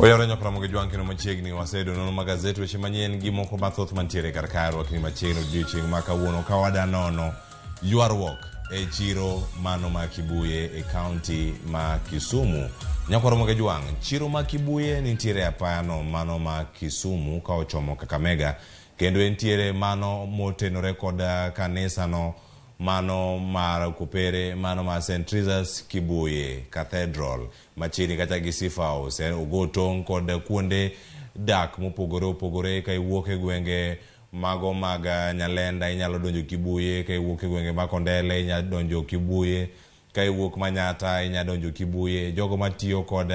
Oyawre nyok Ramogi Jwang' kendo machiegni waseyudo nonro mag gazet weche manyien gi moko mathoth mantiere kar kae rwakni machiegni odiochieng' ma kawuono ka wada nono ywaruok e chiro mano ma Kibuye e kaunti ma Kisumu. Nyako Ramogi Jwang', chiro ma Kibuye nitiere e apayano mano ma Kisumu ka ochomo Kakamega kendo entiere mano motenore kod kanisano mano mar Kopere mano mar St. Teresa's Kibuye Cathedral machiegni kacha gi Sifa House. Ogo tong' kod kuonde dak mopogore opogore ka iwuok e gwenge mago mag Nyalenda inyalo donjo Kibuye, ka iwuok e gwenge mag Kondele inyalo donjo Kibuye, ka iwuok Manyata inyalo donjo Kibuye. Jogo matiyo kod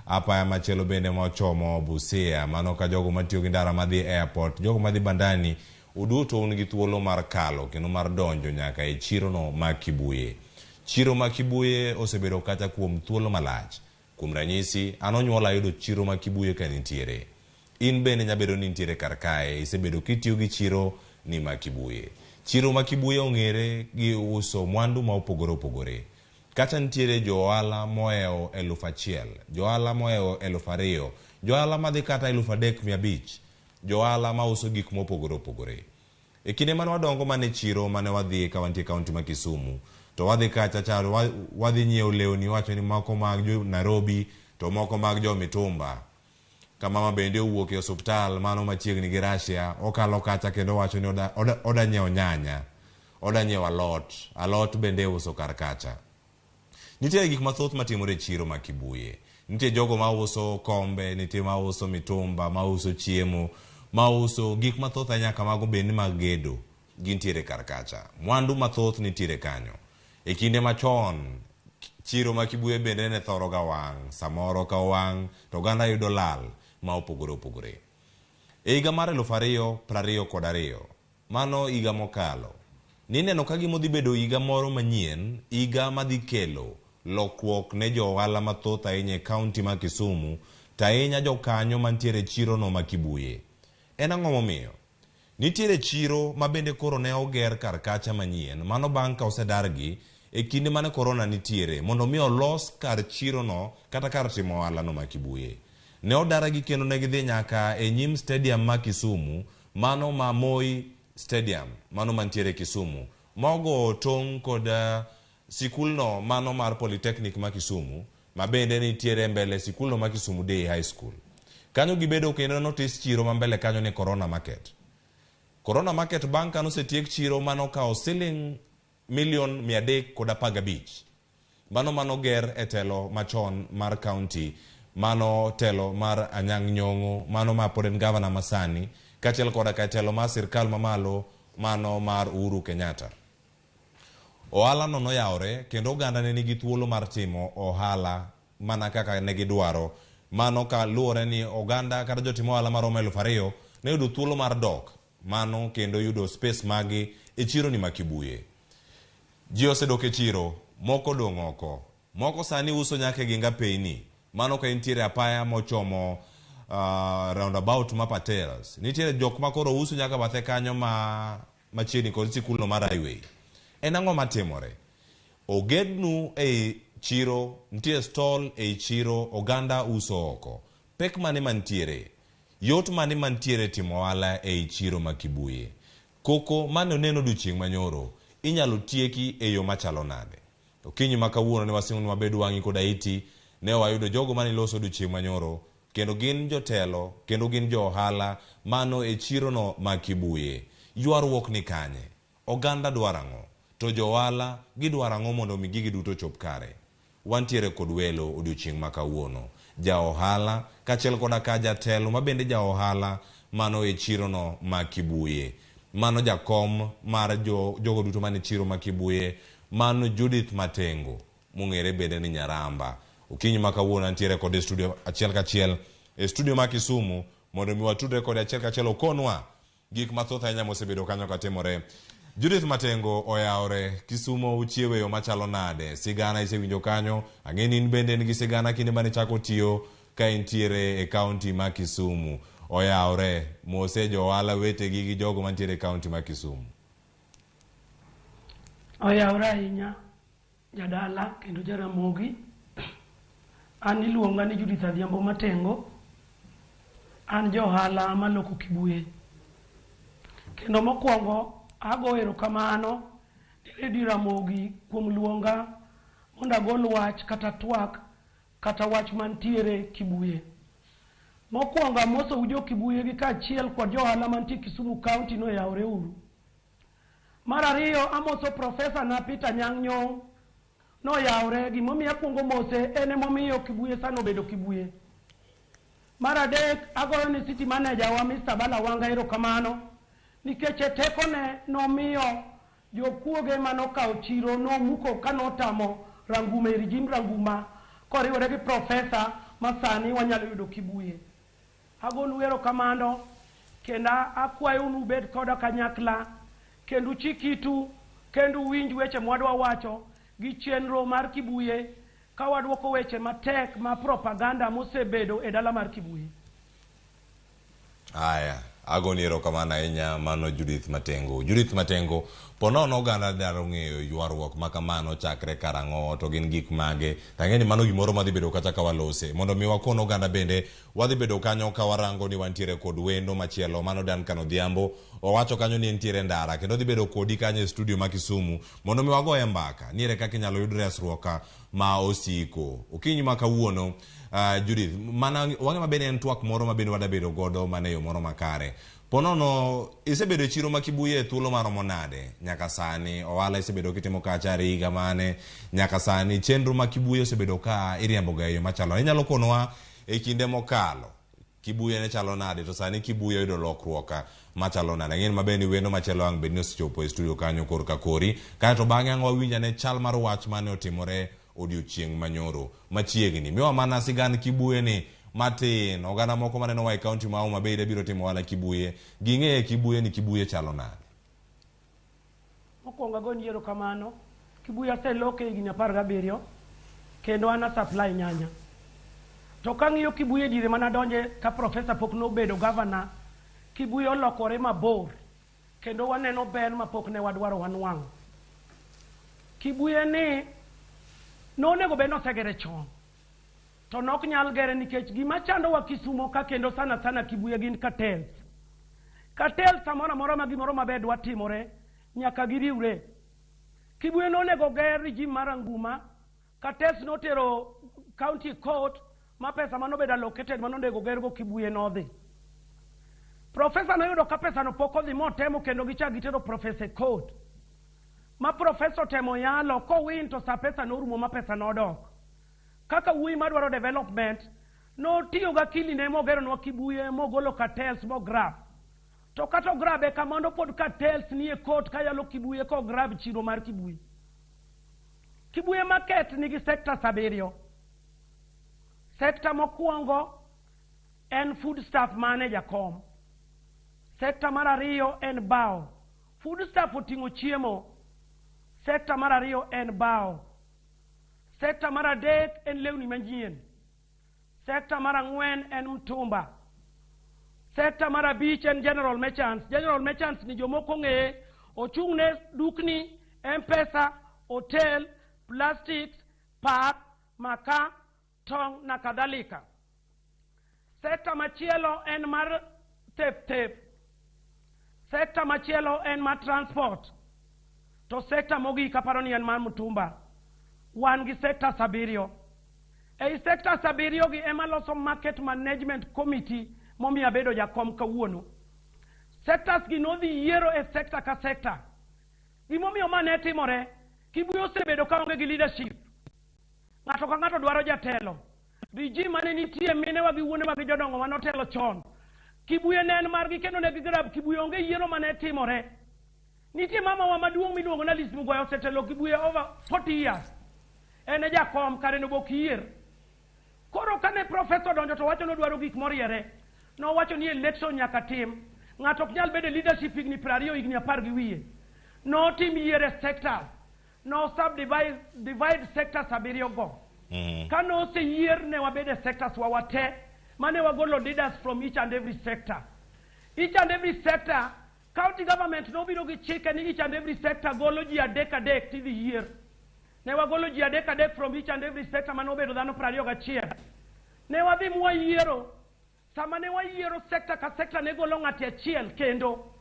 apaya machielo bende mochomo Busia, mano ka jogo matiyo gi ndara madhi airport, jogo madhi Bandani, uduto un gi thuolo mar kalo kendo mar donjo nyaka e chirono ma Kibuye. Chiro ma Kibuye osebedo kacha kuom thuolo malach. Kuom ranyisi, an onyuola ayudo chiro ma Kibuye ka nitiere. In bende nyabedo ni nitiere kar kae, isebedo kitiyo gi chiro ni ma Kibuye. Chiro ma Kibuye ong'ere gi uso mwandu ma opogore opogore. Kacha nitiere jo ohala mohewo 1000, jo ohala mohewo 2000, jo ohala madhi kata 3500, jo ohala mauso gik mopogore opogore. E kinde mane wadongo mane chiro mane wadhi ka wantie kaunti ma Kisumu, to wadhi kacha cha wadhi nyiewo lewni iwacho ni moko mag jo Nairobi to moko mag jo mitumba. Ka mama bende owuok e osuptal mano machiegni gi Russia, okalo kacha kendo owacho ni oda, oda, oda nyiewo nyanya, oda nyiewo alot, alot bende iuso kar kacha. Nitiere gik mathoth matimore e chiro ma Kibuye. Nitie jogo mauso kombe, nitie mauso mitumba, mauso chiemo, mauso gik mathoth ahinya nyaka mago bende mag gedo gintiere kar kacha. Mwandu mathoth nitiere kanyo. E kinde machon, chiro ma Kibuye bende ne thoro ga wang', samoro ka owang' to oganda yudo lal ma opogore opogore. E higa mar 2022, Mano higa mokalo. Nineno ka gima odhi bedo higa moro manyien, higa madhi kelo lokruok ne jo ohala mathoth ahinya e kaunti ma Kisumu, to ahinya jokanyo mantiere e chirono ma Kibuye. En ang'o momiyo? Nitiere chiro ma bende koro ne oger kar kacha manyien, mano bang' ka osedargi e kinde mane korona nitiere, mondo mi olos kar chirono kata kar timo ohalano ma Kibuye. Ne odargi kendo ne gidhi nyaka e nyim stadium ma Kisumu, Mano ma Moi Stadium, mano mantiere Kisumu, ma ogo tong' kod sikulno mano mar Polytechnic ma Kisumu, ma bende nitiere mbele sikulno ma Kisumu Day High School. Kanyo gibedo kendo notis chiro ma mbele kanyo ni Corona Market. Corona Market bang' ka nosetiek chiro mano okawo siling' milion 315. Mano mano ger e telo machon mar county, mano telo mar Anyang' Nyong'o, mano ma pod en gavana masani, kaachiel koda ka telo mar sirkal mamalo mano mar Uhuru Kenyatta. Ohala no noyawore kendo oganda ne nigi thuolo mar timo ohala mana kaka ne gidwaro. Mano ka luwore ni oganda kata jotim ohala maromo 2000 ne oyudo thuolo mar dok mano kendo yudo space magi e chironi ma Kibuye. Ji osedok e chiro, moko odong' oko. Moko sani uso nyaka e Ginga Peyni. Mano ka intiere apaya mochomo roundabout ma Patels. Nitiere jok ma koro uso nyaka bathe kanyo ma machiegni kod sikulno mar Highway. En ang'o matimore? Ogednu ei chiro, nitie stall ei chiro, oganda uso oko. Pek mane mantiere? Yot mane mantiere timo ohala ei chiro ma Kibuye? Koko mane onen odiochieng' manyoro inyalo tieki e yo machalo nade? Okinyi ma kawuono ne wasingo ni wabed wang'i koda iti, ne wayudo jogo mane loso odiochieng' manyoro kendo gin jotelo kendo gin jo ohala mano e chirono ma Kibuye. Ywaruok ni kanye? Oganda dwaro ang'o? To jo ohala gidwaro ang'o mondo omi gigi duto ochop kare? Wantiere kod welo odiochieng' ma kawuono. Ja ohala kachiel koda ka jatelo ma bende ja ohala mano e chirono ma Kibuye. Mano jakom mar jogo duto mane chiro ma Kibuye, mano Judith Matengo, mong'ere bende ni Nyaramba. Okinyi ma kawuono antiere kode e studio achiel kachiel e studio ma Kisumu mondo mi watudre kode achiel kachiel okonwa Gik mathoth ahinya mosebedo kanyo katimore. Judith Matengo oyawore, Kisumo uchiewo e yo machalo nade? Sigana isewinjo kanyo, ang'e ni in bende in gi sigana kinde mane ichako tiyo ka intiere e kaunti ma Kisumu. Oyawore, mose jo ohala wetegi gi jogo mantiere e kaunti ma Kisumu. Oyawore ahinya jadala kendo Jaramogi. An iluonga ni Judith Adhiambo Matengo. An johala maloko Kibuye. Kendo mokwongo ago erokamano ne Radio Ramogi kuom luonga mondo agol wach kata twak kata wach mantiere Kibuye. Mokwongo amosou jo Kibuye gi kaachiel kod johala mantie Kisumu County no oyawre uru. Mar ariyo amoso Profesa na Peter Anyang' Nyong'o noyawre gimomiyo akwongo mose en emomiyo Kibuye sani obedo Kibuye. Mar adek agoyo ne city manager wa Mr. Bala Wanga erokamano nikech e tekone nomiyo jokuoge manokawo chiro nomuko kanotamo Ranguma e regime Ranguma koriwore gi profesa ma sani wanyalo yudo Kibuye. Agonu erokamano kendo akwayo ni ubed koda kanyakla kendo uchik itu kendo uwinj weche mwadwa wacho gi chenro mar Kibuye ka waduoko weche matek ma propaganda mosebedo e dala mar Kibuye. Aya, agoni erokamano ahinya mano Judith Matengo. Judith Matengo, po nono oganda dwaro ng'eyo ywaruok ma kamano chakre karang'o to gin gik mage. To ang'e ni mano gimoro madhi bedo kata ka walose. Mondo mi wakon oganda bende wadhi bedo kanyo ka warango ni wantiere kod wendo machielo mano Duncan Odhiambo. Owacho kanyo ni entiere ndara kendo odhi bedo kodi kanyo e studio ma Kisumu mondo mi wagoye mbaka. Niere kaka inyalo yud resruok ma osiko. Okinyi ma kawuono Judith, mana wang'e mabende en twak moro ma bende wadabedo godo mana e yo moro makare. Ponono isebedo e chiro ma Kibuye e thuolo maromo nade nyaka sani? Ohala isebedo kitimo kacha are higa mane nyaka sani? Chenro ma Kibuye osebedo ka iriembo ga e yo machalo. Inyalo konowa e kinde mokalo Kibuye ne chalo nade to sani Kibuye oyudo lokruok machalo nade? Ang'e ni maber ni wendo machielo ang' bed ni osechopo e studio kanyo korka kori. Kaeto bang'e ang' wawinj ane chal mar wach mane otimore odiochieng' manyoro machiegni. Miwa mana sigand Kibuye ni matin. Oganda moko maneno wa e kaunti ma Homa Bay biro timo ohala Kibuye. Ging'e Kibuye ni Kibuye chalo nade? Mokwongo agoni erokamano. Kibuye aseloke higni 17 kendo an a supply nyanya. To kang'iyo Kibuye diere mana donje ka profesa pok nobedo governor, Kibuye olokore mabor kendo waneno ber mapok ne wadwaro wanwang'o. Kibuye ni nonego bed nosegere chon to nok nyal gere nikech gima chandowa Kisumo ka kendo sana sana Kibuye gin cartels. Cartels samoro amora ma gimoro maber dwa timore nyaka giriwre. Kibuye nonego ger regime mar Anguma, cartels notero county court ma pesa manobedo allocated manonego gergo Kibuye nodhi. Profesa noyudo ka pesa no pok odhi motemo kendo gichak gitero profesa e court. Ma profesa otemo yalo kowin to sa pesa norumo ma pesa nodok. Kaka wuoyi madwaro development, notiyo gi akili ne mogeronwa Kibuye mogolo cartels mograb. To kata ograbe kamano pod cartels nie court kayalo Kibuye kograb chiro mar Kibuye. Kibuye market nigi sectors 7. Sector mokwongo en foodstuff mane jakom. Sector mar ariyo en bao. Foodstuff oting'o chiemo. Sector mar ariyo en bao. Sector mar adek en lewni manyien. Sector mar ang'wen en mtumba. Sector mar abich en general merchants. General merchants ni jomoko ong'eye, ochung' ne dukni, M-Pesa, hotel, plastics, pap, maka, tong' na kadhalika. Sector machielo en mar thep thep. Sector machielo en mar transport. To sector mogik aparo ni en mar mtumba. Wan gi sectors 7. Ei sectors 7 gi ema loso market management committee momiyo abedo jakom kawuono. Sectors gi nodhi yiero e sector ka sector. Gimomiyo ma ne timore, Kibuye osebedo ka onge gi leadership. Ng'ato ka ng'ato dwaro jatelo. Regime mane nitie minewa gi wuonewa gi jodongo mane otelo chon. Kibuye ne en margi kendo ne gigrab Kibuye, onge yiero mane timore. Nitie mamawa maduong' miluongo ni Alice Mugwaya osetelo Kibuye over 40 years. En e jakom kare no bok yier. Koro kane professor odonjo to wacho ni odwaro gik moriere. Nowacho ni election nyaka tim. Ng'ato ok nyal bedo e leadership higni 20 higni 10 gi wiye. Notim yier e sectors. No subdivide divide sectors 7 go. Ka noseyier ne wabedo e sectors wa wate mane wagolo leaders from each and every sector. Each and every sector, county government nobiro gi chike ni each and every sector golo ji adek adek tidhi yier. Ne wagolo ji adek adek from each and every sector mane obedo dhano 21. Ne wadhi mwayiero. Sama ne wayiero sector ka sector ne golo ng'ati achiel kendo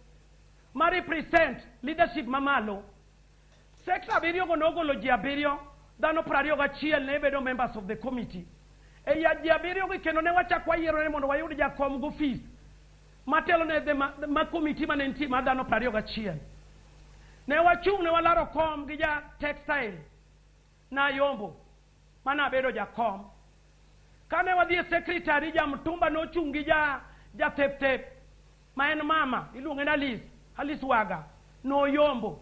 ma represent leadership mamalo. Sector abiriyo go nogolo ji abiriyo, dhano 21 ne bedo members of the committee. E ji abiriyo gi kendo ne wachak wayiero ne mondo wayud jakom gofis matelo ne the ma committee mane nitie mar dhano 21. Ne wachung' ne walaro kom gi ja textile nayombo manabedo jakom. Kane wadhi e secretary, ja mtumba nochung' gi ja jathep-thep ma en mama iluonge ni Alice, Alice Waga noyombo.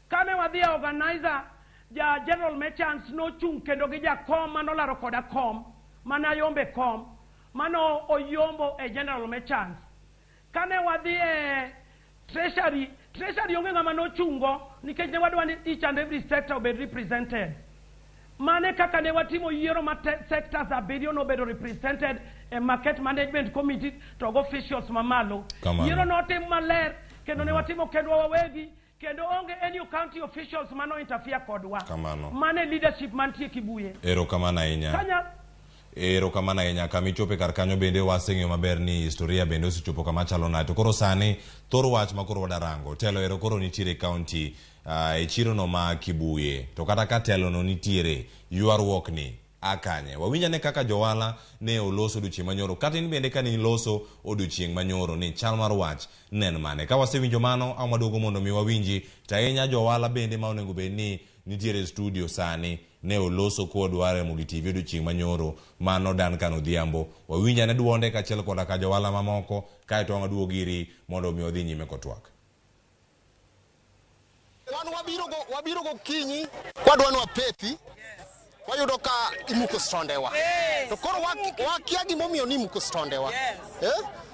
Kane wadhi e organizer, ja general merchants nochung' kendo gi jakom manolaro koda kom mane ayombe kom mano oyombo e general merchants. Kane wadhi e treasury, treasury onge ng'ama nochungo nikech ne wadwa ni each and every sector obed represented. Mane kaka ne watimo yiero ma sectors abiriyo nobedo represented e market management committee to go officials mamalo. Kamano. Yiero notim maler kendo ne watimo kendwa wawegi kendo onge any county officials mano interfere kodwa. Kamano. Mane leadership mantie Kibuye. Erokamano ahinya. Kanya Erokamano ahinya. Kama ichope kar kanyo bende waseng'eyo maber ni historia bende osechopo kama chalo nade. To koro sani thor wach ma koro wadarango. Telo ero koro nitiere e county e chiro no ma Kibuye. To kata ka telo no nitiere, ywaruok ni a kanye? Wawinj ane kaka johala ne oloso odiochieng' manyoro. Kata in bende kane iloso odiochieng' manyoro ni chal mar wach ne en mane? Ka wasewinjo mano, ang' waduogo mondo mi wawinji. To ahinya johala bende ma onego bed ni nitiere e studio sani ne oloso kodwa Ramogi TV odiochieng' manyoro mano Duncan Odhiambo. Wawinj ane duonde kaachiel koda ka johala mamoko kaeto ang' waduog iri mondo mi odhi nyime kotwak. Wan wabiro gokinyi kwadwa ni wapethi, wayudo ka imuko stondewa. To koro wakia gimomiyo ni imuko stondewa. Eh?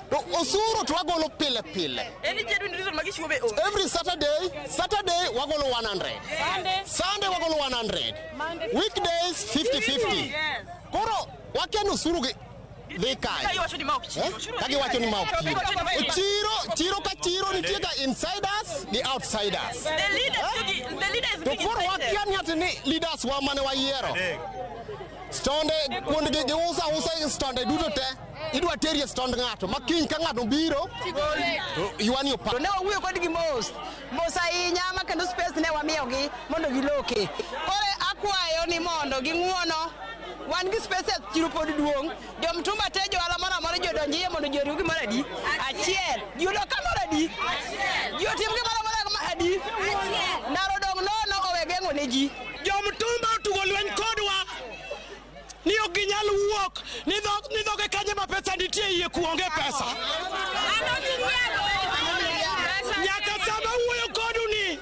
To osuru to wagolo pile pile. Any genuine reason magichiwo be onge. Every Saturday wagolo 100. Sunday wagolo 100. Weekdays 50-50. Koro wakia ni osuru gi dhi Ka kanye. iwacho ni ma ok chiro. Eh? Chiro Ka giwacho ni ma ok To chiro. giwacho ni ma ok Chiro, chiro ka chiro nitie ga insiders gi outsiders. The leader, the leader is To being koro incited. wakia ni ati ni leaders wa mane wayiero. Stonde kuondgi giuso ausa stonde duto te. Idwa teri e stond ng'ato ma kiny ka ng'ato biro to ywani opa. To ne wawuoyo kodgi mos mos ahinya ma kendo space ne wamiyogi mondo giloke. Koro akwayo ni mondo ging'uono wan gi spaces chiro pod duong'. Jomtumba te johala moro amora ji odonj iye mondo ji oriw gimoro adi? Achiel. Ji odok kamoro adi? Ji otim gimoro amora adi? Ndaro odong' nono owe geng'o ne ji. Jomtumba otugo lweny kodwa ni ok ginyal wuok ni dhoge kanye ma pesa nitie iye ku onge pesa. Nyaka sama wuoyo kodu ni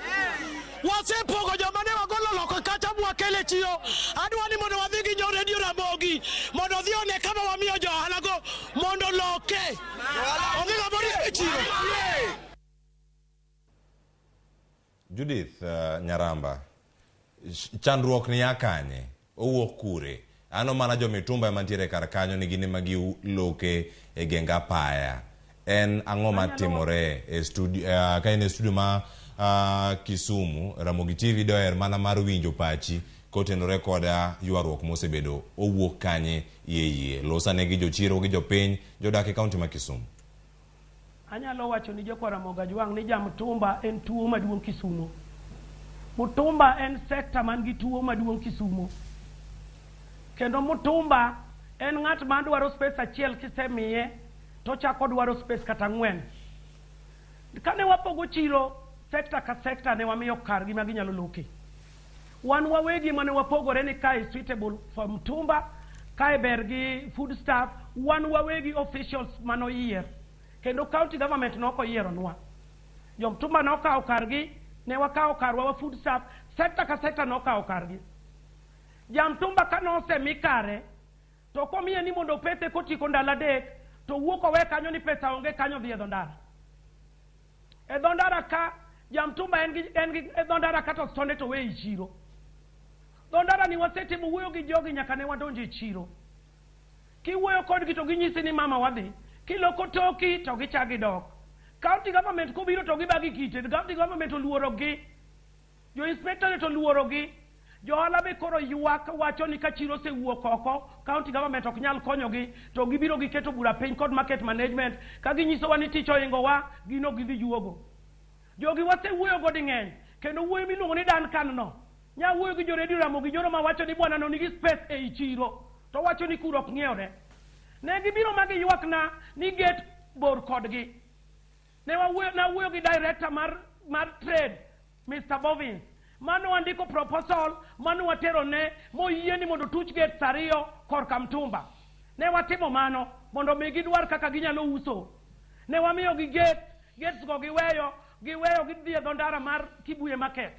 wasepogo joma ne wagolo loko kacha mwakele chiro. Adwa ni mondo wadhi gi jo Radio Ramogi mondo odhi one kama wamiyo jo ohala go mondo loke. Onge ng'ama oriembo e chiro. Judith Nyaramba, chandruok ni ya kanye? Owuok kure? Ano mana jomitumba ema nitiere kar kanyo ni gin ema giloke e geng apaya. En ang'o matimore e studio, ka in e studio ma Kisumu, Ramogi TV doher mana mar winjo pachi kotenore koda ywaruok mosebedo owuok kanye iye iye. Losane gi jochiro gi jopiny jodak e kaunti ma Kisumu. Anyalo wacho ni jokwa Ramogi Ajwang' ni jamtumba en tuo maduong' Kisumo. Mutumba en sekta man gi tuo maduong' Kisumo. Kendo mutumba en ng'at ma dwaro space achiel kisemiye to chako dwaro space kata ang'wen. Kane wapogo chiro sekta ka sekta ne wamiyo kargi ma ginyalo loke. Wan wawegi mane wapogore ni kae suitable for mtumba, kae ber gi food staff, wan wawegi officials manoyier. Kendo county government nok oyieronwa. Jomtumba nokawo kargi, ne wakawo karwa wa food staff, sekta ka sekta nokawo kargi. Jamtumba ka nosemi kare, to komiye ni mondo opethe kotieko ndalo adek, to wuok owe kanyo ni pesa onge kanyo dhi e dho ndara. E dho ndara ka, jamtumba en gi e dho ndara ka to stonde to we e chiro. Dho ndara ni wasetimo wuoyo gi jogi nyaka ne wadonjo e chiro. Kiwuoyo kodgi to ginyisi ni mama wadhi. Kiloko toki to gichak gidok. County government kobiro to gibagi kite. County government oluorogi. Jo inspectorate oluorogi. Johala be koro ywak wacho ni ka chiro osewuok oko, county government ok nyal konyogi, to gibiro giketo bura piny kod market management ka ginyisowa ni tich ohingowa, gin ok gidhi juogo. Jogi wasewuoyo go ding'eny, kendo wuoyi miluongo ni Duncan no, nya wuoyo gi jo Radio Ramogi Joro ma wacho ni bwana no nigi space ei chiro, to wacho ni kuro ok ng'iewre. Ne gibiro ma giywakna ni gate bor kodgi. Ne wawuoyo, nawuoyo gi director mar trade, Mr. Bovins. Mano wandiko proposal, mano watero ne, moyie ni mondo tuch gates 2 korka mtumba. Ne watimo mano mondo mi gidwar kaka ginyalo uso. Ne wamiyo gi gates go giweyo gidhi e dho ndara mar Kibuye Market,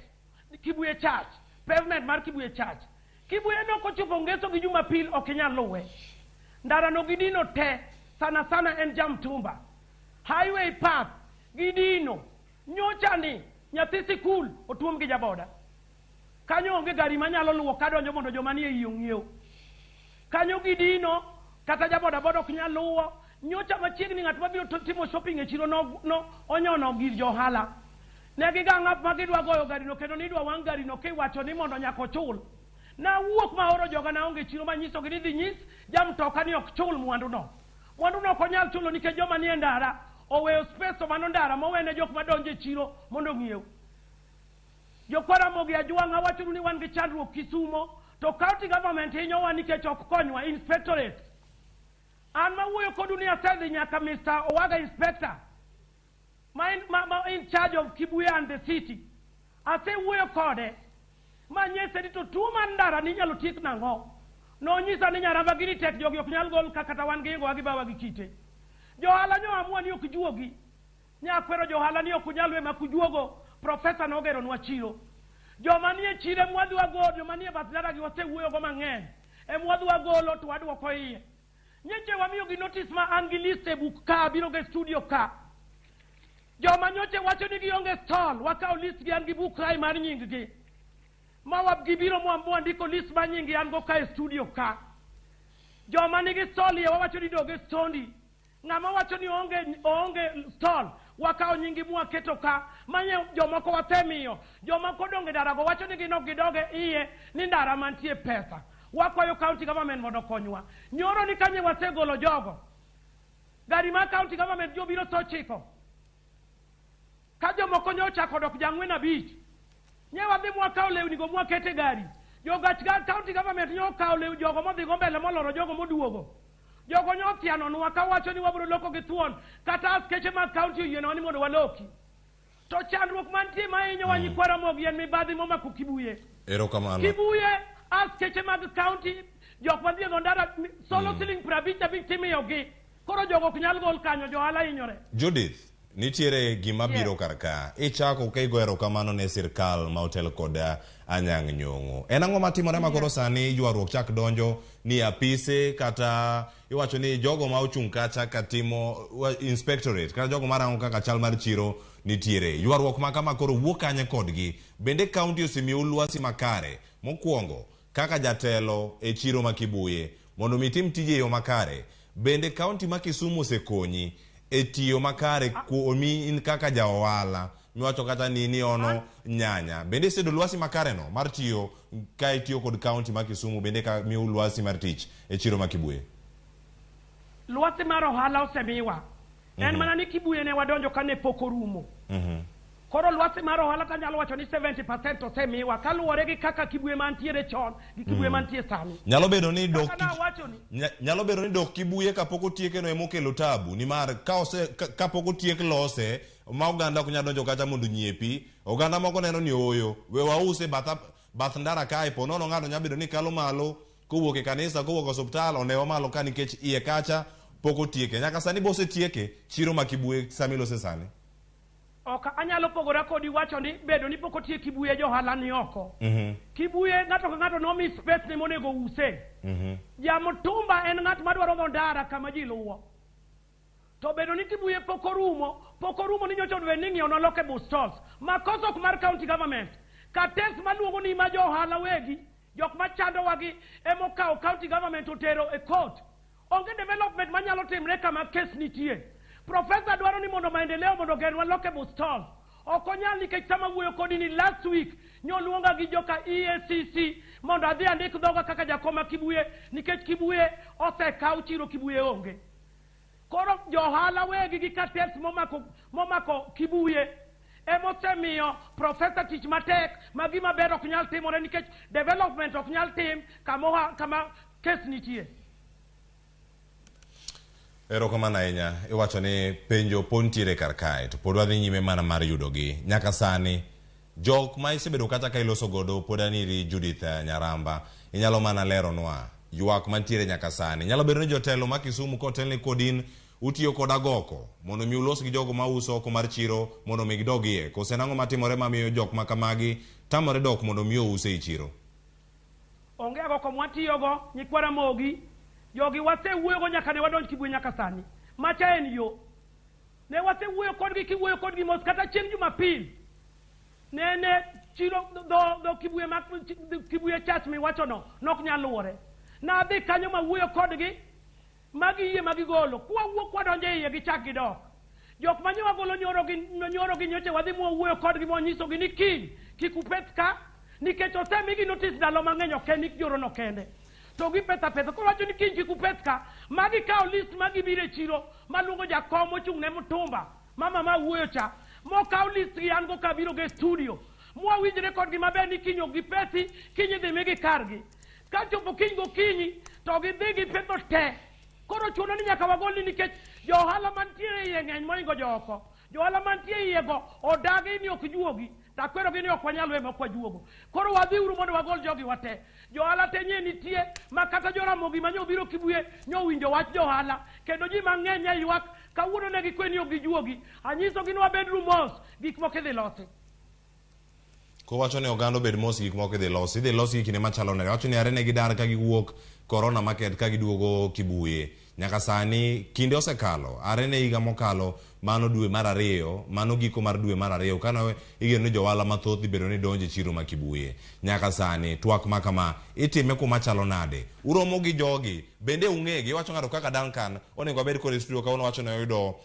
Kibuye Church, pavement mar Kibuye Church. Kibuye no kochopo Ngeso gi Jumapil ok inyal luwe. Ndara no gidino te, sana sana en Jamtumba. Highway path gidino. Nyocha ni nyathi sikul otuom gi jaboda. Kanyo onge gari manyalo luwo kadonjo mondo joma nie iye ong'iew. Kanyo gidino, kata jaboda boda ok nyal luwo. Nyocha machiegni ng'at mabiro timo shopping e chiro no onyono gir johala. Ne gigang' up ma gidwa goyo gari no kendo nidwa wang' gari no kiwacho ni mondo nyaka ochul. Nawuok maoro joga naonge chiro manyisogi ni dhi nyis jamtoka ni ok chul mwandu no. Mwandu no ok onyal chulo nikech joma nie ndara oweyo space to mano ndara mowene jok madonjo e chiro mondo ong'iew. Jokwa Ramogi Ajwang' awachonu ni wan gi chandruok Kisumo to county government hinyowa nikech ok konywa inspectorate. An mawuoyo kodu ni asedhi nyaka Mr. Owaga inspector ma in charge of Kibuye and the city. Asewuoyo kode manyise ni to tuo mar ndara ni inyalo tiek nang'o. Nonyisa ni nyaramba gini tek jogi ok nyal gol ka kata wan gi ingowa gi bawa gi kite. Johala nyo amua ni ok juogi. Nyakwero johala ni ok unyal we mak ujuogo. Profesa nogeronwa chiro. Joma nie chiro emwadhi wagolo, joma nie bath ndara gi wasewuoyo go mang'eny. Emwadhi wagolo to waduoko iye. Nyeche wamiyo gi notice ma an gi list e buk ka, abiro go e studio ka. Joma nyoche wacho ni gionge stall, wakawo list gi an gi buk kae mar nying gi. Ma gibiro mwandiko list mar nying gi an go ka e studio ka. Joma nigi stall iye wawacho ni dog e stondi. Ng'ama wacho ni oonge stall, wakawo nyingi mwaketo ka, manye jomoko wasemiyo. Jomoko odong' e ndara go wacho ni gin ok gidog e iye ni ndara mantie pesa. Wakwayo county government mondo okonywa. Nyoro ni kanye wasegolo jogo. Gari mar county government jobiro so 9. Ka jomoko nyo ochako dok jang'wen 5. Nye wadhi mwakawo lewni go mwakete gari. Jogach county government nyo okawo lewni jogo modhi go mbele moloro jogo moduogo. Jogo nyo othianonwa kawacho ni wabiro loko gi thuon kata askeche mag county oyienwa ni mondo waloki. To chandruok mantie mahinyowa nyikwa Ramogi en mibadhi momako Kibuye. Erokamano. Kibuye askeche mag county jok madhi e dho ndara solo siling 55 timiyogi. Koro jogo ok nyal gol kanyo, johala hinyore. Judith, nitiere gima biro kar ka. Ichako ka igo erokamano ne sirkal ma otel kod Anyang' Nyong'o. En ang'o matimore ma koro sani ywaruok chak donjo ni apise kata iwacho ni jogo ma ochung' kacha katimo inspectorate kata jogo marango kaka chal mar chiro nitiere. Ywaruok ma kama koro wuok kanye kodgi? Bende county osemiyou lwasi makare mokwongo kaka jatelo e chiro ma Kibuye mondo mi itim tije e yo makare? Bende county ma Kisumu osekonyi e tiyo makare kuomi in kaka ja ohala miwacho kata ni niono nyanya? Bende iseyudo lwasi makare no mar tiyo ka itiyo kod county ma Kisumu bende ka miyo lwasi mar tich e chiro ma Kibuye? Lwasi mar ohala osemiwa. En mana ni Kibuye ne wadonjo kane pok orumo. Koro lwasi mar ohala tanyalo wacho ni 70% osemiwa kaluwore gi kaka Kibuye mantiere chon gi Kibuye mantie sani. Nyalo bedo ni dok nyalo bedo ni dok Kibuye kapok otieke no emokelo tabu nimar kapok otiek lose ma oganda ok nyal donjo kacha mondo nyiepi, oganda moko neno ni ooyo we wause bath ndara kae po nono ng'ato nyalo bedo ni kalo malo kowuok e kanisa kowuok e osiptal onewa malo ka nikech iye kacha pok otieke. Nyaka sani bosetieke chiro ma Kibuye sami lose sani. Ok anyalo pogora kodi wacho ni bedo ni pok otiek Kibuye johala ni oko. Kibuye ng'ato ka ng'ato nomi space ne monego use. Jamtumba en ng'at madwaro dho ndara kama ji luwo. To bedo ni Kibuye pok orumo ni nyocha odwe ni ng'iewo noloke bus stalls. Makosa ok mar county government. Kates maluongo ni ma johala wegi, jok machandowa gi emokawo county government otero e court. Onge development manyalo timre kama case nitie. Professor dwaro ni mondo maendeleo mondo ogerwa loke bus stalls. Ok onyal nikech sama wuoyo kodi ni last week Nyoluonga gi joka EACC mondo adhi andik dhoga kaka jakom ma Kibuye, nikech Kibuye osekaw chiro, Kibuye onge. Koro johala wegi gi cartels momako Kibuye emosemiyo profesa tich matek ma gima ber ok nyal timore, nikech development ok nyal tim kama kes nitie. Erokamano ahinya. Iwacho ni penjo pod nitiere kar kae, to pod wadhi nyime mana mar yudogi. Nyaka sani, jok ma isebedo kata ka iloso godo pod aniri Judith Nyaramba, inyalo mana leronwa ywak mantiere nyaka sani. Nyalo bedo ni jotelo ma Kisumu kotelne kod in utiyo kod agoko mondo mi ulos gi jogo mauso oko mar chiro mondo mi gidog iye. Kose nang'o matimore mamiyo jok ma kamagi tamore dok mondo mi ouse e chiro? Onge agoko mwatiyogo, nyikwa Ramogi. Jogi wasewuoyogo nyaka ne wadonj Kibuye nyaka sani. Macha en yo. Ne wasewuoyo kodgi kiwuoyo kodgi mos kata chieng' Jumapil. Nene chiro dho Kibuye, ma, Kibuye church miwachono nok nyal luwore. Nadhi kanyo mawuoyo kodgi magiyie magigolo. Kwawuok kwadonjo e iye gichak gidok. Jok manye wagolo nyoro gi nyocha wadhi mwawuoyo kodgi mwanyisogi ni kiny kik upeth ka, nikech osemigi notice ndalo mang'eny, ok en jorono kende. To gipetho apetha. Koro wacho ni kiny kik upeth ka, magi kawo list magibiro e chiro maluongo jakom mochung' ne mtumba mama ma wuoyo cha, mokaw list gi an go kabiro go e studio mwawinjre kodgi maber ni kiny ok gipethi, kiny idhi migi kargi. Ka chopo kiny gokinyi to gidhi gipetho te. Koro chuno ni nyaka wagolni, nikech johala mantie iye ng'eny mohingo jooko. Johala mantie iye go odagi ni ok juogi, takwerogi ni ok wanyal we mok wajuogo. Koro wadhiuru mondo wagol jogi wate. Johala te nye nitie ma kata joramogi ma nyobiro Kibuye nyowinjo wach johala, kendo ji mang'eny ne ywak kawuono ne gikwe ni ok gijuogi. Anyisogi ni wabedru mos, gik moko idhi losi. Kowacho ni oganda obed mos, gik moko idhi losi. Idhi losi gi kinde machalo nade? Wacho ni are ne gidar ka giwuok Corona Market ka giduogo Kibuye. Nyaka sani kinde osekalo. Are ne higa mokalo, mano dwe mar ariyo, mano giko mar dwe mar ariyo, kane igeno ni johala mathoth dhi bedo ni donjo e chiro ma Kibuye. Nyaka sani twak ma kama itime kuma chalo nade? Uromo gi jogi, bende ung'egi? Iwacho ng'ato kaka Duncan, onego abed kode e studio kawuono, wacho ni oyudo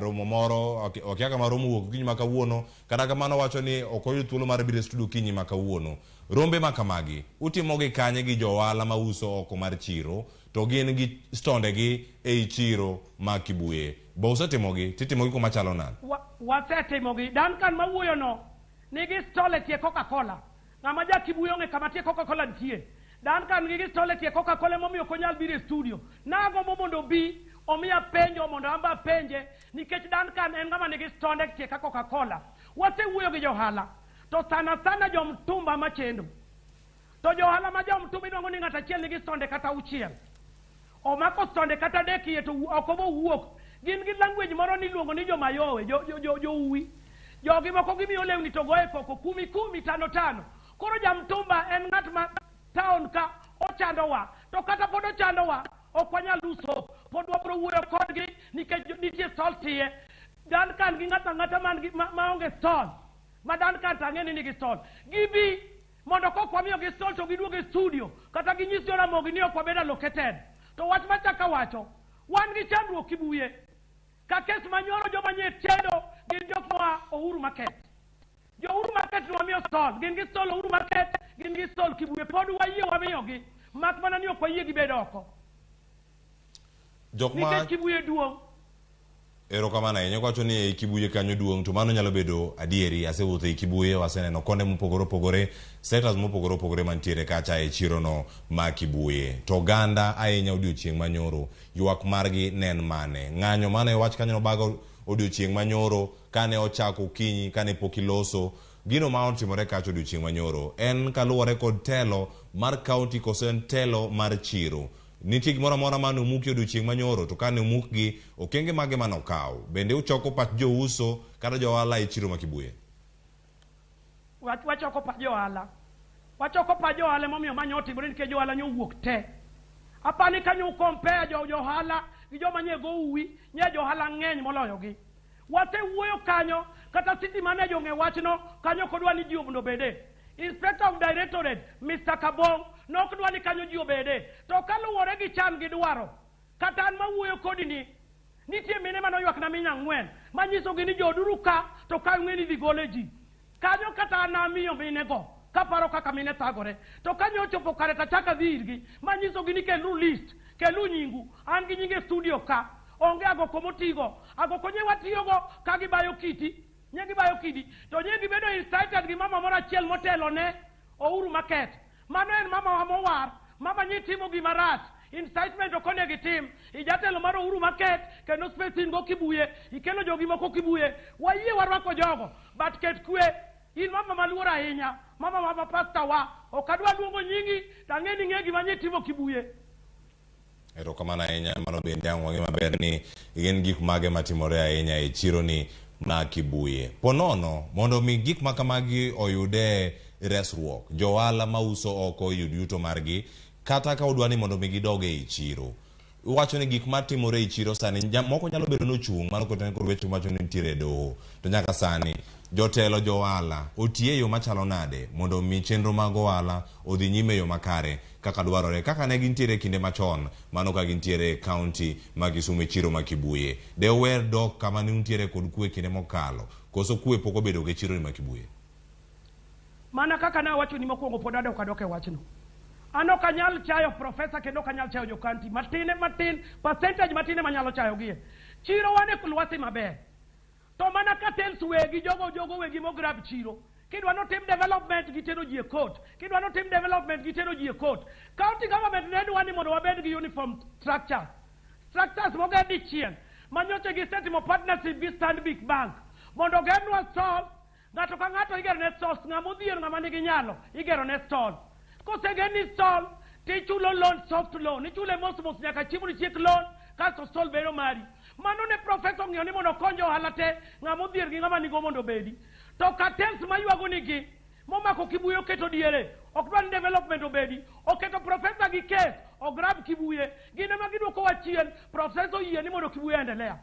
romo moro, okia kama romo wuok okinyi ma kawuono, kata kamano wacho ni ok oyud thuolo mar biro e studio okinyi ma kawuono. Rombe ma kamagi, utimogi kanye gi johala mauso oko mar chiro, to gin gi stondegi ei chiro ma Kibuye? Bo usetimogi, titimogi kuma chalo nade? Wasetimogi. Duncan mawuoyono nigi stall e tie Coca-Cola. Ng'ama ja Kibuye ong'e kama tie Coca-Cola nitie. Duncan nigi stall e tie Coca-Cola, emomiyo ok onyal biro e studio. Nagombo mondo obi omiya penjo mondo an be apenje, nikech Duncan en ng'ama nigi stonde e tie ka Coca-Cola. Wasewuoyo gi johala, to sana sana jomtumba machendo. To johala ma jomtumba inuang'o ni ng'ato achiel nigi stonde kata auchiel. Omako stonde kata adek iye to ok obo wuok. Gin gi language moro niluongo ni jomayowe, jouwi. Jogi moko gimiyo lewni to goye koko kumi kumi, tano tano. Koro jamtumba en ng'at ma town ka ochandowa, to kata pod ochandowa ok wanyal uso, pod wabro wuoyo kodgi nikech nitie stall tie. Duncan gi ng'ato ang'ata man gi maonge stall, ma Duncan to ang'e ni nigi stall, gibi mondo kok wamiyogi stall to giduog e studio kata ginyis joramogi ni ok wabedo allocated. To wach machako awacho, wan gi chandruok Kibuye ka kes manyoro joma nye chendo gin jok moa Uhuru Market. Jo Uhuru Market nwamiyo stall, gin gi stall Uhuru Market, gin gi stall Kibuye, pod wayie wamiyogi, mak mana ni ok wayie gibed oko. Jok ma Nikech Kibuye duong'. Erokamano ahinya. Kwacho ni ei Kibuye kanyo duong', to mano nyalo bedo adieri. Asewuotho ei Kibuye, waseneno konde mopogore opogore, sectors mopogore opogore mantiere kacha e chirono ma Kibuye. To oganda ahinya odiochieng' manyoro, ywak margi ne en mane? Ng'anyo mane wach kanyo nobago odiochieng' manyoro kane ochako okinyi, kane pok iloso. Gino ma otimore kacha odiochieng' manyoro en kaluwore kod telo mar county koso en telo mar chiro. Nitie gimoro amora mane omuki odiochieng' manyoro, to kane omukgi, okenge mage mane okaw? Bende uchoko pach jouso kata johala e chiro ma Kibuye? Wachoko pach johala. Wachoko pach johala, emomiyo manyo otimore nikech johala nyowuok te. Apani kanyo compare jo johala gi joma nye go uwi, nye johala ng'eny moloyogi. Wasewuoyo kanyo, kata city manager ong'e wachno, kanyo ok odwa ni ji mondo obede. Inspector of Directorate, Mr. Kabong, nok dwa ni kanyo ji obede. To kaluwore gi chan gi dwaro, kata an mawuoyo kodi ni, nitie mine manoywak na mine ang'wen, manyisogi ni joduru ka, to ka ung'e ni idhi gole ji. Kanyo kata an amiyo mine go kaparo kaka mine thagore. To kanyo ochopo kare tachaka dhi irgi manyisogi ni kelu list, kelu nyingu. An gi nyinge studio ka. Onge agoko motigo. Agoko nye watiyogo ka gibayo kiti. Nye gibayo kidi. To nye gibedo incited gi mama moro achiel motelo ne Ouru Market. Mano en mama wa mowar. Mama nyi timo gima rach. Incitement ok onego itim. Ijatelo mar Ouru Market kendo space in go Kibuye. Ikelo jogi moko Kibuye. Wayie warwako jogo. But ket kwe. In mama maluor ahinya. Mama wa pastor wa. Ok adwa luongo nyingi to ang'e ni ing'e gima nyi timo Kibuye. Erokamano ahinya, mano bende ang' wang'e maber ni gin gik mage matimore ahinya e chironi ma Kibuye. Ponono, mondo mi gik ma kamagi oyude resruok, johala mauso oko oyud yuto margi, kata ka udwa ni mondo mi gidog ei chiro. Iwacho ni gik matimore ei chiro sani, moko nyalo bedo ni ochung', mano kotenore kod weche mawacho ni nitiere e doho. To nyaka sani, jotelo johala otiye e yo machalo nade mondo mi chenro mag ohala odhi nyime e yo makare kaka dwarore kaka ne gintiere e kinde machon mano ka gintiere e kaunti ma Kisumu e chiro ma Kibuye. De uher dok kama ne untiere kod kwe kinde mokalo koso kwe pok obedo e chironi ma Kibuye? Mana kaka ne awachoni mokwongo pod adok adoka e wachno. An ok anyal chayo profesa kendo ok anyal chayo jokanti. Matin matin, percentage matin ema anyalo chayogie. Chiro wan e lwasi maber. To mana cartels wegi, jogo jogo wegi mograb chiro. Kidwa notim development gitero ji e court. Kidwa notim development gitero ji e court. County government ne dwa ni mondo wabed gi uniform structures. Structures moger dichiel. Manyocha gisetimo partnership gi Stanbic Bank. Mondo ogernwa stalls, ng'ato ka ng'ato igero ne stalls, ng'ama odhier ng'ama nigi nyalo igero ne stall. Kosegerni stall, tichulo loan soft loan, ichule mos mos nyaka chieng' mondo loan, kasto stall bedo mari. Mano ne professor ong'iyo ni mondo okony ohala te, ng'ama odhier gi ng'ama nigo mondo obedi. To cartels maywago nigi, momako Kibuye oketo diere, ok dwar ni development obedi, oketo professor gi case, ograb Kibuye, gin ema giduokowa chien, professor oyie ni mondo Kibuye endelea.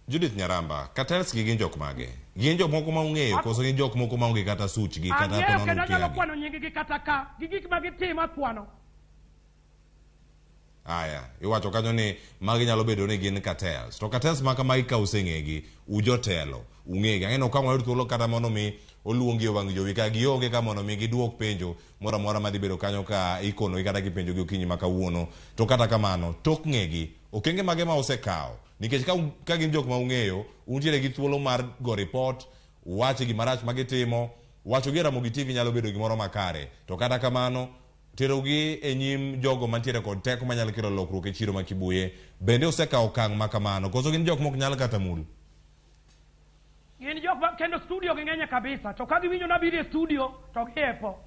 Judith Nyaramba, cartels gi gin jok mage? Gin jok moko ma ung'eyo koso gin jok moko maonge kata suchgi kata Ang'eyo ponono kendo anyalo ukiagi? kwano nying gi kata ka, gi gik ma gitimo akwano. Aya, iwacho kanyo ni magi nyalo bedo ni gin cartels. To cartels ma kamagi ka useng'egi, ujotelo, ung'egi. Ang'e ni ok ang' wayud thuolo kata mondo mi oluongi e wang' jowi ka gionge ka mondo mi giduok penjo moro amora madhi bedo kanyo ka ikonogi kata kipenjogi okinyi ma kawuono. To kata kamano, tok ng'egi, okenge mage ma usekawo? Nikech ka, ka gin jok ma ung'eyo, untiere gi thuolo mar go report, uwache gima rach ma gitimo, wacho gi e Ramogi TV nyalo bedo gimoro makare. To kata kamano, terogi e nyim jogo mantiere kod teko manyalo kelo lokruok e chiro ma Kibuye, bende osekawo okang' ma kamano, koso gin jok mok nyal kata mul? Gin jok ma kendo studio ging'enye kabisa, to ka giwinjo nabiro e studio to giepo.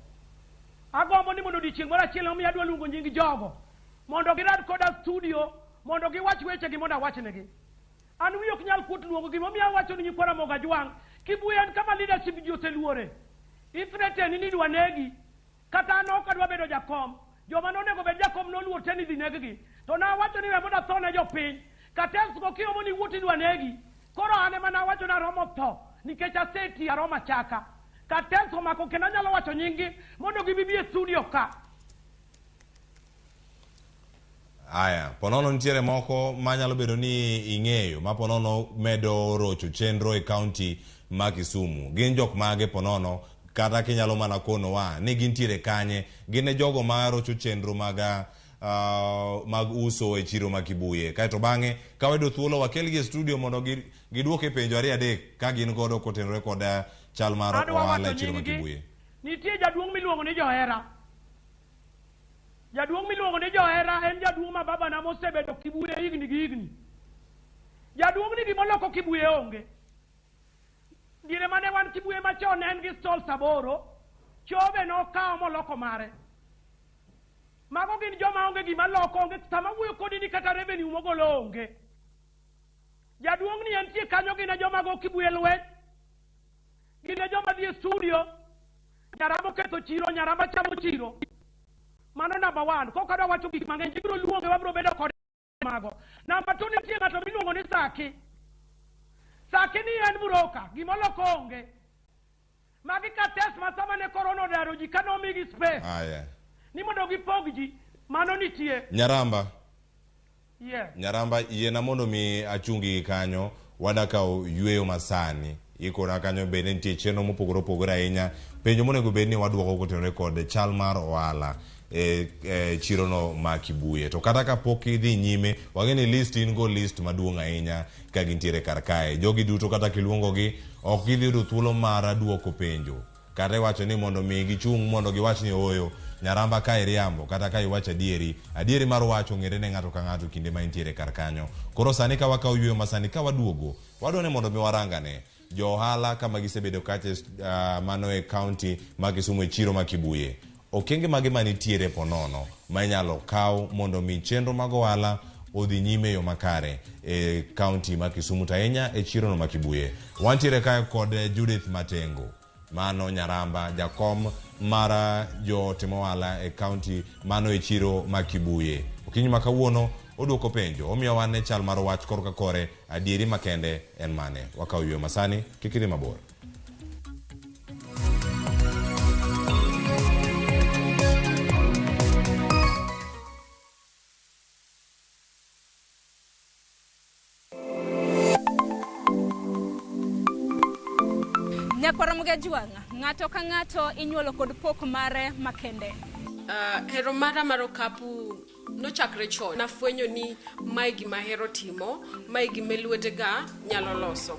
Agombo ni mondo odiochieng' moro achiel omiyo adwa luongo nying jogo mondo girad koda studio mondo giwach wechegi mondo awachnegi. An wiya ok nyal kuot luongo gimomiyo awacho ni nyikwa Ramogi Ajwang', Kibuye en kama leadership ji oseluore. Ithreaten ni idwa negi, kata an ok adwa bedo jakom. Joma nonego bed jakom noluor te ni idhi neggi. To nawacho ni we mondo atho ne jopiny. Cartels go kiomo ni wuot idwa negi. Koro an ema nawacho ni aromo tho nikech aseti aromo achaka. Cartels omako kendo anyalo wacho nying-gi mondo gibi e studio ka. Aya, ponono nitiere moko manyalo bedo ni ing'eyo ma ponono medo rocho chenro e kaunti ma Kisumu. Gin jok mage ponono kata kinyalo mana konowa ni gintiere kanye? Gin e jogo ma rocho chenro mag mag uso e chiro ma Kibuye. Kaeto bang'e ka wayudo thuolo wakelgi e studio mondo giduoke penjo ariyo adek ka gin godo kotenore kod chal mar Adwa ohala wacho e chiro ma nying-gi. Kibuye. Nitie jaduong' miluongo ni Johera. Jaduong' miluongo ni Johera en jaduong' ma babana mosebedo Kibuye higni gi higni. Jaduong' ni gimoloko Kibuye onge. Diere mane wan Kibuye machon ne en gi stalls 8, chobe nokawo moloko mare. Mago gin joma onge gima loko, onge sama wuoyo kodi ni kata revenue mogolo onge. Jaduong' ni entie kanyo gin e joma go Kibuye lweny. Gin e joma dhi e studio. Nyaramba oketho chiro, Nyaramba chamo chiro. Mano number 1. Kok adwa wacho gik mang'eny, ibiro luonge wabiro bedo kode mago. Number 2 nitie ng'ato miluongo ni Saki. Saki ni en broker, gimoloko onge. Magi cartels ma sama ne corona odaro ji ka nomigi space. Aya. Ni mondo gipog ji, mano nitie. Nyaramba. Yeah. Nyaramba, yiena mondo mi achungi gi kanyo, wadakawo yweyo masani. Ikona kanyo bende nitie chenro mopogore opogore ahinya. Penjo monego bed ni waduoko kotenore kod chal mar ohala e chirono ma Kibuye. To kata kapok idhi nyime, wang'e ni list in go list maduong' ahinya ka gintiere kar kae. Jogi duto kata kiluongogi, ok gidhi yudo thuolo mar duoko penjo. Kata iwacho ni mondo mi gichung' mondo giwach ni ooyo, Nyaramba ka iriambo kata ka iwacho adieri, adieri mar wach ong'ere ne ng'ato ka ng'ato kinde ma intiere kar kanyo. Koro sani ka wakawo yueyo ma sani ka waduogo, wadwa ni mondo mi warangane jo ohala kama gisebedo kacha mano e kaunti ma Kisumu e chiro ma Kibuye. Okenge mage manitiere ponono ma inyalo kaw mondo mi chenro mag ohala odhi nyime e yo makare e kaunti ma Kisumu to ahinya e chirono ma Kibuye. Wantiere kae kod Judith Matengo. Mano Nyaramba, jakom mar jotim ohala e kaunti mano e chiro ma Kibuye. Okinyi ma kawuono oduoko penjo, omiyowa ne chal mar wach korka kore, adieri makende en mane. Wakawo yweyo masani, kik idhi mabor. Nyakwar Ramogi Ajwang', ng'ato ka ng'ato inyuolo kod pok mare makende. Hero mara mar okapu nochakre chon. Nafwenyo ni mae gima ahero timo, mae gima lwetega nyalo loso.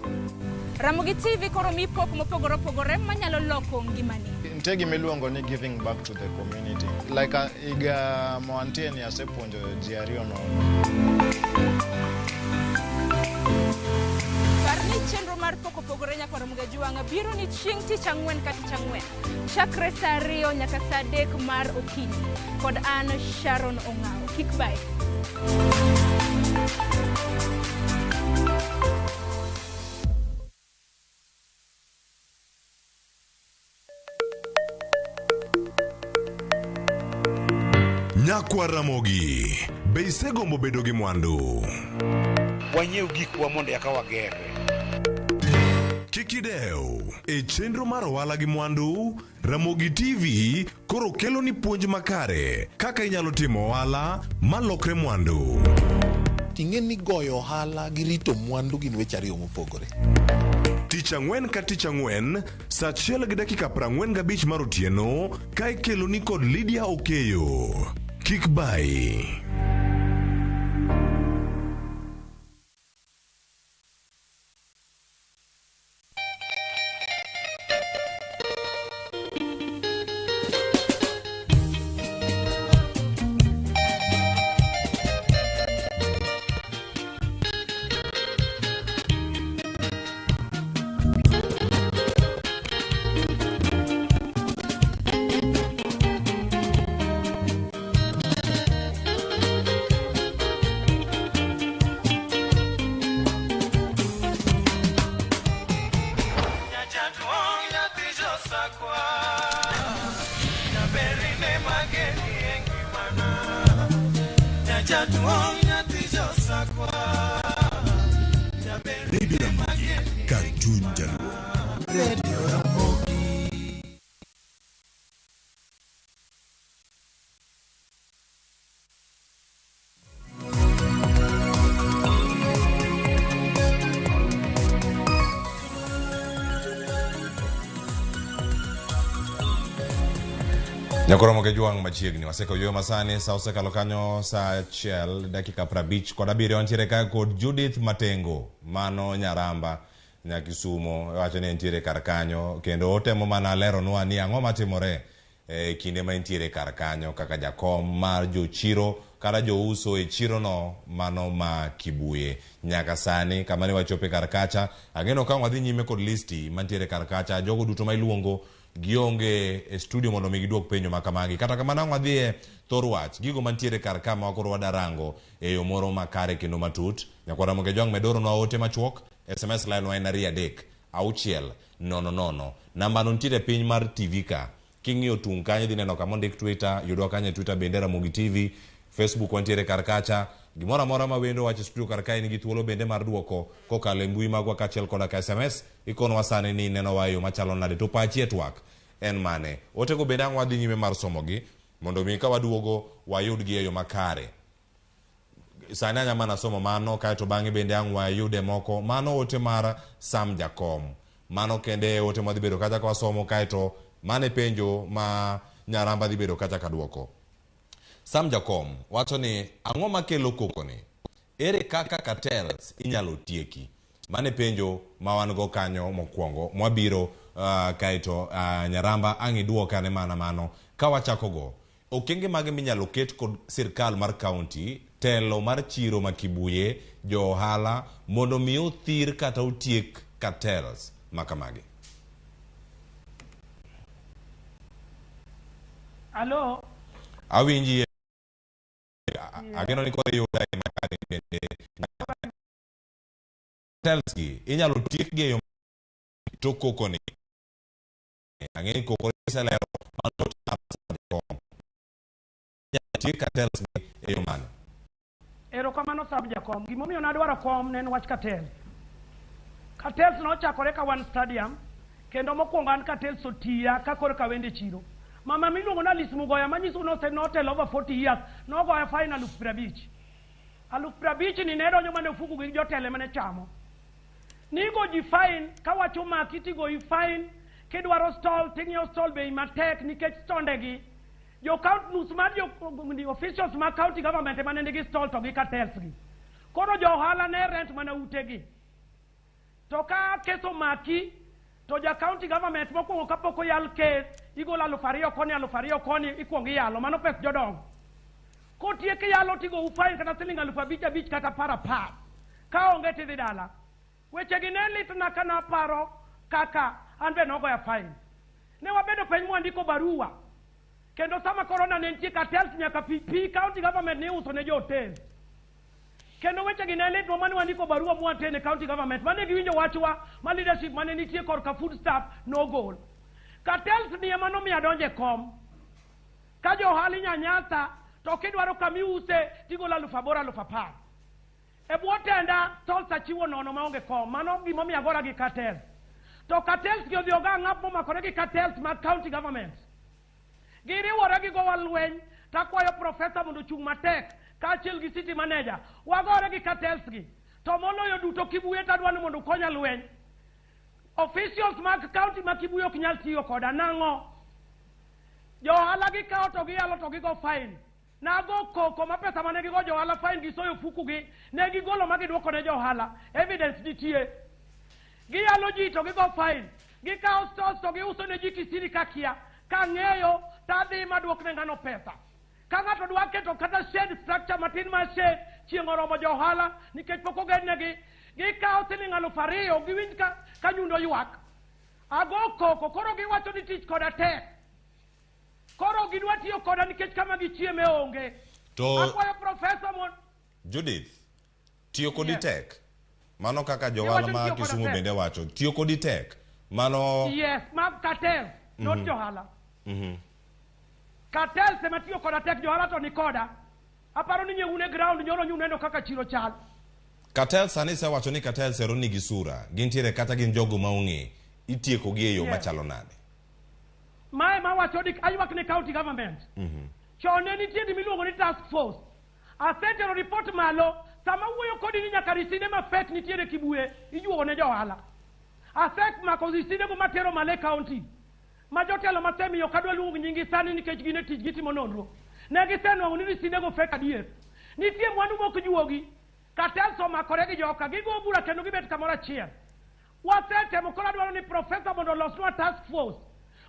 Ramogi TV koro mi pok mopogore opogore manyalo loko ngimani. Nitie gima iluongo ni giving back to the community. Like higa mawantie ni asepuonjo ji ariyo nono. Par ni chenro mar pok opogore Nyakwar Ramogi Ajwang' biro ni chieng' tich ang'wen ka tich ang'wen. Chakre saa 2 nyaka saa 3 mar okinyi. Kod an Sharon Ong'awo. Kik bae. Nyakwar Ramogi, be isegombo bedo gi mwandu? Wanyiew gikwa mondo eka wagerre. Kik idew, e chenro mar ohala gi mwandu, Ramogi TV koro kelo ni puonj makare kaka inyalo timo ohala malokre mwandu. Ting'e ni goyo ohala gi rito mwandu gin weche ariyo mopogore. Tich ang'wen ka tich ang'wen, saa 1:45 mar otieno, ka ikelo ni kod Lydia Okeyo. Kik bayi. Radio Ramogi, kar chuny Jaluo. Radio Ramogi. Nyakoro Ramogi Ajwang' machiegni wasekawo yueyo masani sa osekalo kanyo saa 1:57. Wantiere kae kod Judith Matengo mano Nyaramba nya Kisumo, wacho ni entiere kar kanyo kendo otemo mana leronwa ni ang'o matimore e kinde ma entiere kar kanyo kaka jakom mar jochiro kata jouso e chirono mano ma Kibuye. Nyaka sani kama ne wachope kar kacha, ageno ka wadhi nyime kod listi mantiere kar kacha, jogo duto ma iluongo gionge e studio mondo mi giduok penjo ma kamagi. Kata kamano ang' wadhi e thor wach, gigo mantiere kar ka ma koro wadarango e yo moro makare kendo matut. Nyakwar Ramogi Ajwang' medoronwa ote machuok, SMS line wa en 2 3 6 0 0. Namba no nitiere piny mar TV ka. King'iyo tung' kanyo idhi neno kama ondik Twitter, yudwa kanyo e Twitter bende Ramogi TV, Facebook wantiere kar kacha. Gimoro amora ma wendo wacho e studio kar kae nigi thuolo bende mar duoko kokalo e mbui magwa kaachiel koda ka SMS. Ikonwa sani ni inenowa e yo machalo nade to pachi e twak en mane. Otego bende ang' wadhi nyime mar somogi mondo mi ka waduogo wayudgi e yo makare. Sani anya mana somo mano kaeto bang'e bende ang' wayude moko. Mano ote mar Sam Jakom. Mano kende e ote mwadhi bedo kacha ka wasomo kaeto mano e penjo ma Nyaramba dhi bedo kacha ka duoko. Sam Jakom wacho ni ang'o makelo koko ni? Ere kaka cartels inyalo tieki? Mano e penjo ma wan go kanyo mokwongo mwabiro kaeto Nyaramba ang' iduoke ane mana mano ka wachako go. Okenge mage minyalo ket kod sirkal mar kaunti, telo mar chiro ma Kibuye, jo ohala mondo mi othir kata otiek cartels ma kamagi? Alo? Awinji. Ageno ni koro iyuda e makare bende. Cartels gi inyalo tiek gi e yo to koko ni. Ang'e ni koko iselero mano kom. Inyalo tiek cartels gi e yo mane? Erokamano Sam Jakom. Gimomiyo nadwaro kom ne en wach cartel. Cartels nochakore ka wan stadium kendo mokwongo an cartels otiya ka koro kawendo e chiro. Mama miluongo ni Alice Mugoya manyiso ni notelo over 40 years nogoya fine 50,000. 50,000 ni ne donjo mana e ofuku gi jotelo ema ne chamo. Nigo ji fine kawacho maki tigoyi fine kidwaro stall ting'iewo stall bei matek nikech stonde gi jo count nus mar jo officials mag county government ema ne nigi stall to gi cartels gi. Koro jo ohala ne rent mana utegi. To ka kes omaki to ja county government mokwongo kapok oyal kes igolo 2,000 koni 2,000 koni ikuongo iyalo mano pes jodongo. Kotiek yalo tigou fine kata siling 5,000 5 kata 10 10. Ka onge tidhi dala. Wechegi ne litna ka naparo kaka an be nogoya fine. Ne wabedo piny mwandiko barua. Kendo sama corona ne nitie cartels nyaka pi, pi county government ne iuso ne jo hotel. Kendo wechegi ne litnwa mane wandiko barua mwatene county government mane giwinjo wachwa ma leadership mane nitie korka food staff nogol. Cartels ni ema nomiyo adonjo e kom. Ka jo ohala inyanyasa to kidwaro kama iuse tigolo 8,000 10,000. E bwo tenda stalls achiwo nono maonge kom. Mano gimomiyo agora gi cartels. To cartels gi odhi oga ng'ap momakore gi cartels mag county government. Giriwore gigowa lweny takwayo professor mondo ochung' matek kaachiel gi city manager. Wagore gi cartels gi. To moloyo duto Kibuye tadwa ni mondo ukonya lweny. Officials mag county ma Kibuye ok nyal tiyo koda nang'o? Jo ohala gikawo to giyalo to gigo fine. Nago koko ma pesa mane gigo jo ohala fine gisoyo ofuku gi ne gigolo ma giduoko ne jo ohala. Evidence nitie. Giyalo ji to gigo fine. Gikawo stores to giuso ne ji kisiri kakia. Kang'eyo tadhi maduok ne ng'ano pesa. Ka ng'ato dwa keto kata shed structure matin mar shed chieng' oromo jo ohala nikech pok ogednegi. Gikawo siling 2,000 giwinj ka nyundo ywak. Ago koko koro giwacho ni tich koda tek. Koro gidwa tiyo koda nikech kama gichieme onge. To Akwayo professor mon Judith, tiyo kodi Yes. tek. Mano kaka johala Iwacho ma ni tiyo koda Kisumu tek. bende wacho. Tiyo kodi tek. Mano Yes, mag cartels, not johala. Cartels ema tiyo koda tek, johala to ni koda. Aparo ni nyeune e ground nyoro nyu neno kaka chiro chal. Cartels sani isewacho ni cartels ero nigi sura. Gintiere kata gin jogo ma ong'e. Itieko gi e yo machalo nade? Mae mawacho ni aywak ne county government. Chon ne nitie gima iluongo ni task force. Asetero report malo, sama wuoyo kodi ni nyaka riside ma fake nitiere Kibuye, ijuogo ne johala. Asemako riside go matero malo e county. Ma jotelo masemiyo ok adwa luongo nyingi sani nikech gin e tich gitimo nonro. Ne gisenwang'o ni riside go fake adier. Nitie mwandu mok juogi. Cartels omakore gi joka, gigo bura kendo gibet kamoro achiel. Wasetemo koro adwaro ni professor mondo olosnwa task force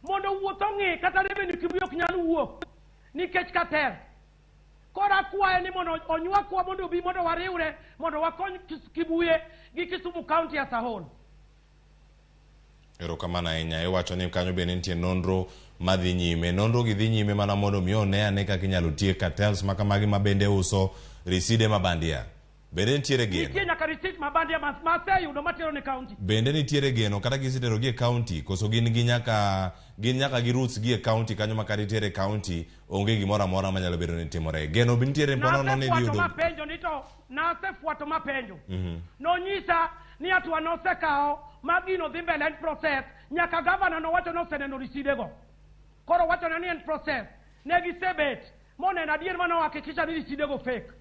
mondo owuoth ong'i kata revenue Kibuye ok nyal wuok nikech cartel. Koro akwaye ni mondo onywakwa mondo obi mondo wariwre mondo wakony Kibuye gi Kisumu County as a whole. Erokamano ahinya. Iwacho ni kanyo bende nitie nonro madhi nyime. Nonro gi dhi nyime mana mondo mi one ane kaka inyalo tiek cartels ma kamagi ma bende uso riside ma bandia. Bende nitiere Nitie geno. nyaka receipt ma bandia maseyudo matero ne county. Bende nitiere geno kata gisetero gi e county koso gin gi nyaka gin nyaka gi roots gi e county kanyo ma kata itere e county onge gimoro amora manyalo bedo ni timore. Geno nitiere ponono ni idhi Nasefuato yudo. mapenjo ni to nasefuato mapenjo. Nonyisa ni hatua nosekawo ma gino dhi mbele en process nyaka gavana nowacho ni oseneno risidego. Koro wachona ni en process. Ne gisebet moneno adier mane ohakikisha ni risidego fake.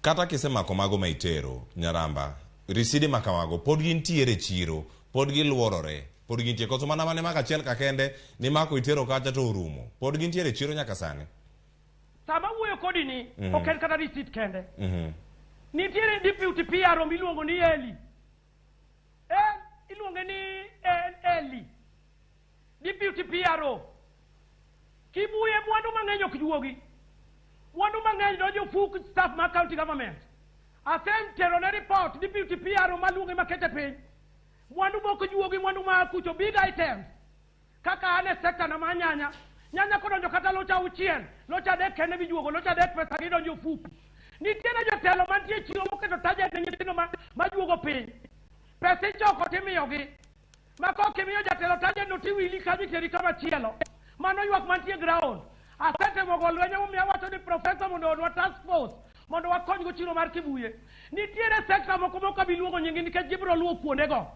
Kata kisemako mago ma itero Nyaramba, riside ma kamago pod gintiere e chiro. Pod giluorore, pod gintie. Koso mana mane mako achiel kakende ni mako itero kacha to orumo. Pod gintiere e chiro nyaka sani. Sama wuoyo kodi ni, ok en kata receipt kende. Nitiere deputy PRO miluongo ni Eli. Iluonge ni Eli. Deputy PRO. Kibuye mwandu mang'eny ok juogi. Mwandu mang'eny donjo fuk staff mar county government. Asetero ne report deputy PRO maluonge makete piny. Mwandu mok juogi, mwandu ma kucho big items. Kaka an e sector na mar nyanya. Nyanya kodonjo kata locha 6, locha 3 kende mijuogo, locha 3 pesa gidonjo fuku. Nitiere jotelo mantie e chiro moketo target ne nyithindo majuogo piny. Pesa ichoko timiyogi. Ma kok imiyo jatelo target no tiwili kanyo iteri kama chielo. Mano ywak mantie ground. Asetemo go lweny emomiyo awacho ni professor mondo oornwa task force mondo wakonygo chiro mar Kibuye. Nitiere sector moko mok abi luongo nying nikech gibiro luwo kuondego.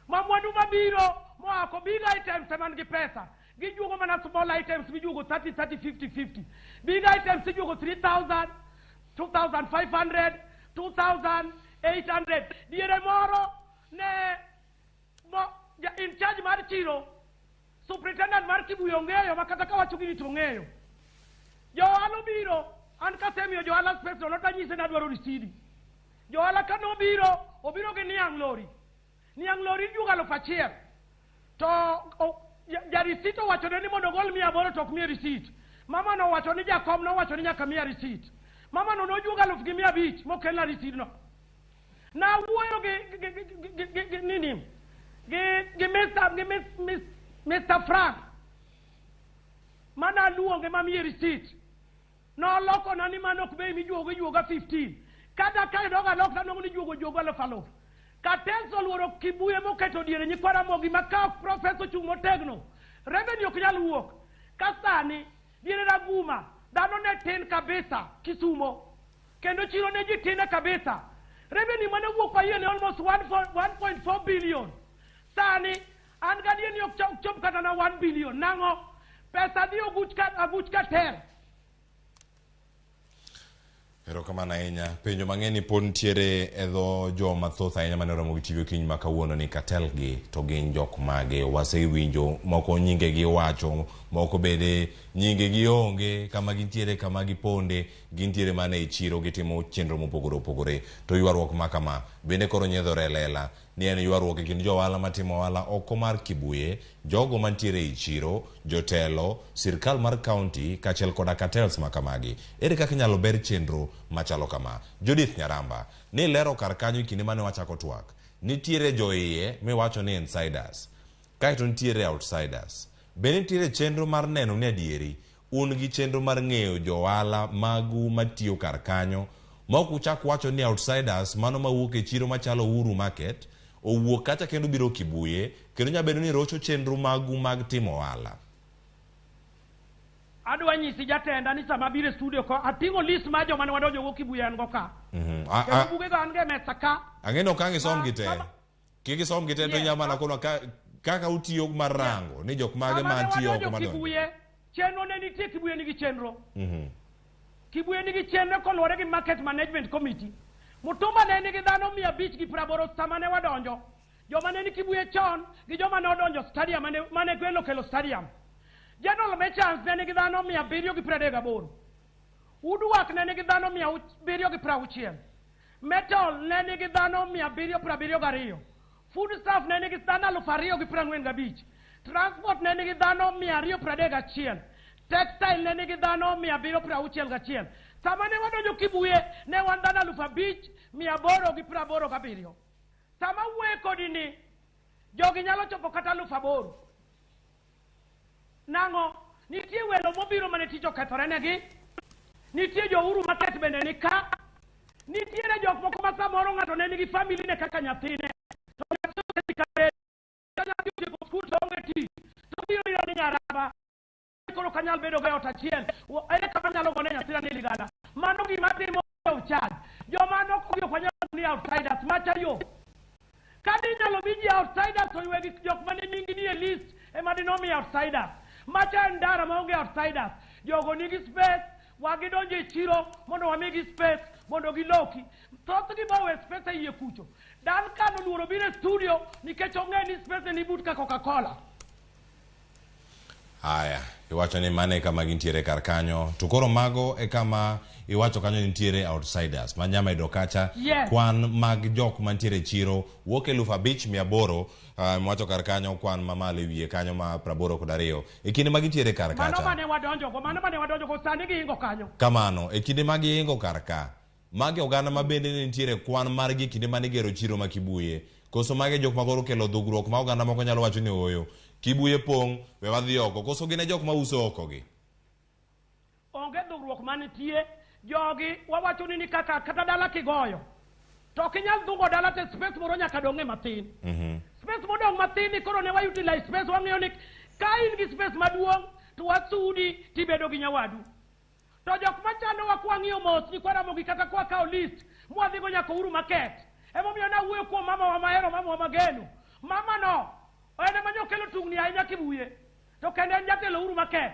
Ma mwandu mabiro moa ko big items ema nigi pesa. Gijuogo mana small items mijuogo 30, 30, 50, 50. Big items ijuogo 3,000, 2,500, 2,800. Diere moro ne mo, ja, in charge mar chiro, superintendent mar Kibuye ong'eyo ma kata kawacho gini to ong'eyo. Jo ohala obiro, an kasemiyo jo ohala space to notanyise ni adwaro risidi. Jo ohala ka nobiro, obiro gi niang' lori. Niang' lori ijuogo 1000. To ja receipt owachone ni mondo ogol 800 to ok miye receipt. Mama no owacho ni jakom nowacho ni nyaka miya receipt. Mama no nojuogo 1500 mokelna receipt no. Nawuoyo gi nini gi Mr. gi Miss, Miss, Mr. Frank mana luonge mamiye receipt. Nolokona ni mano ok bei mijuogo, ijuoga 15. Kata ka idog alok tanwang'o ni juogo juogo 1000. Cartels oluoro Kibuye moketo diere nyikwa Ramogi ma ka ok professor ochung' motegno, revenue ok nyal wuok. Ka sani diere Raguma dhano ne tin kabisa Kisumo, kendo chiro ne ji tine kabisa. Revenue mane wuok pa ne almost 1.4 billion. Sani an gadier ni ok chop kata na 1 billion. Nang'o? Pesa dhi aguch cartel. Erokamano ahinya. Penjo mang'eny pod nitiere e dho joma thoth ahinya mane Ramogi TV okinyi ma kawuono ni cartel gi to gin jok mage. Wasewinjo moko nyingegi wacho, moko bende nyingegi onge, kama gintiere, kama giponde, gintiere mana e chiro gitimo chenro mopogore opogore. To ywaruok ma kama bende koro nyiedhore e lela ni en ywaruok e kind jo ohala matimo ohala oko mar Kibuye, jogo mantiere ei chiro, jotelo, sirkal mar county kaachiel koda cartels ma kamagi. Ere kaka inyalo ber chenro machalo kama? Judith Nyaramba, ni lero kar kanyo e kinde mane wachako twak. Nitiere joiye miwacho ni insiders, kaeto nitiere outsiders. Be nitiere chenro mar neno ni adieri un gi chenro mar ng'eyo jo ohala magu matiyo kar kanyo ma ok uchak wacho ni outsiders mano mawuok e chiro machalo Uhuru Market owuok kacha kendo biro Kibuye kendo nyalo bedo ni rocho chenro magu mag timo ohala. Adwa nyisi jatenda ni sama abiro e studio ko ating'o list mar joma ne wadonjo go Kibuye an go ka. Kendo bugego an go e mesa ka. Ang'e ni ok ang' isom gi te. Kik isom gi te to inyalo mana kono kaka utiyo mar rango ni jok mage Sama ne mantie oko wadonjo madonjo. Kibuye, chenro ne nitie. Kibuye nigi chenro. Kibuye nigi chenro koluwore gi Market Management Committee. Mutumba ne nigi dhano 580 sama ne wadonjo. Joma ne ni Kibuye chon gi joma ne odonjo stadium mane Gwelo kelo stadium. General Merchants ne nigi dhano 738. Woodwork ne nigi dhano 760. Metal ne nigi dhano 772. Foodstuff ne nigi dhano 2045. Transport ne nigi dhano 231. Textile ne nigi dhano 761. Sama ne wadonjo Kibuye ne wan dhano 5887. Sama wuoye kodi ni jogi nyalo chopo kata 8000. Nang'o? Nitie welo mobiro mane tich okethore negi. Nitie jo Uhuru Market bende ni ka. Nitiere jok moko ma samoro ng'ato ne nigi family ne kaka nyathine. To nyathi osedhi ka nyathi otieko skul to onge tich. To biro ira ni Nyaraba. Koro ok anyal bedo go e ot achiel. Ere kama anyalo gone nyathina ni ligala. Mano gima timo charge. Joma nok ok wanyal ni outsiders. Macha yo. Ka dinyalo mi ji outsiders to iwegi jok mane nying ni e list ema dinomi outsiders. Macha en ndara maonge outsiders. Jogo nigi space, wagidonjo e chiro mondo wamigi space. mondo giloki. Thothgi bowe space e iye kucho. Duncan oluoro biro e studio nikech ong'e ni space ni but ka Coca-Cola. Haya, iwacho ni mano e kama gintiere kar kanyo. To koro mago e kama iwacho kanyo nitiere outsiders. Ma Nyamedo kacha, Yes. kwan mag jok mantiere e chiro wuok 5800, miwacho kar kanyo kwan mamalo e wiye kanyo ma 82. E kinde ma gintiere kar Mano kacha. mane wadonjogo, mano mane wadonjogo, sani giingo kanyo. Kamano, e kinde ma giingo kar ka, magi oganda ma bende ne nitiere kwan margi kinde mane igero chiro ma Kibuye. Koso magi jok ma koro kelo dhugruok ma oganda moko nyalo wacho ni ooyo. Kibuye pong', we wadhi oko. Koso gin e jok ma uso oko gi? Onge dhugruok manitie. Jogi wawacho ni kaka kata dala kigoyo. To ok inyal dhungo dala te space moro nyaka dong'e mathin. Space modong' mathin ni koro ne wa utilize space, wang'eyo ni ka in gi space maduong' to wasudi tibedo gi nyawadu. To jok machandowa kwang'iyo mos ni kwa Ramogi kata kwa kawo list mwadhigo nyaka Uhuru Market. Emomiyo nawuoyo kuom mama wa mahero, mama wa mageno. Mama no en ema nyokelo tungni ahinya Kibuye. To kendo en jatelo Uhuru Market.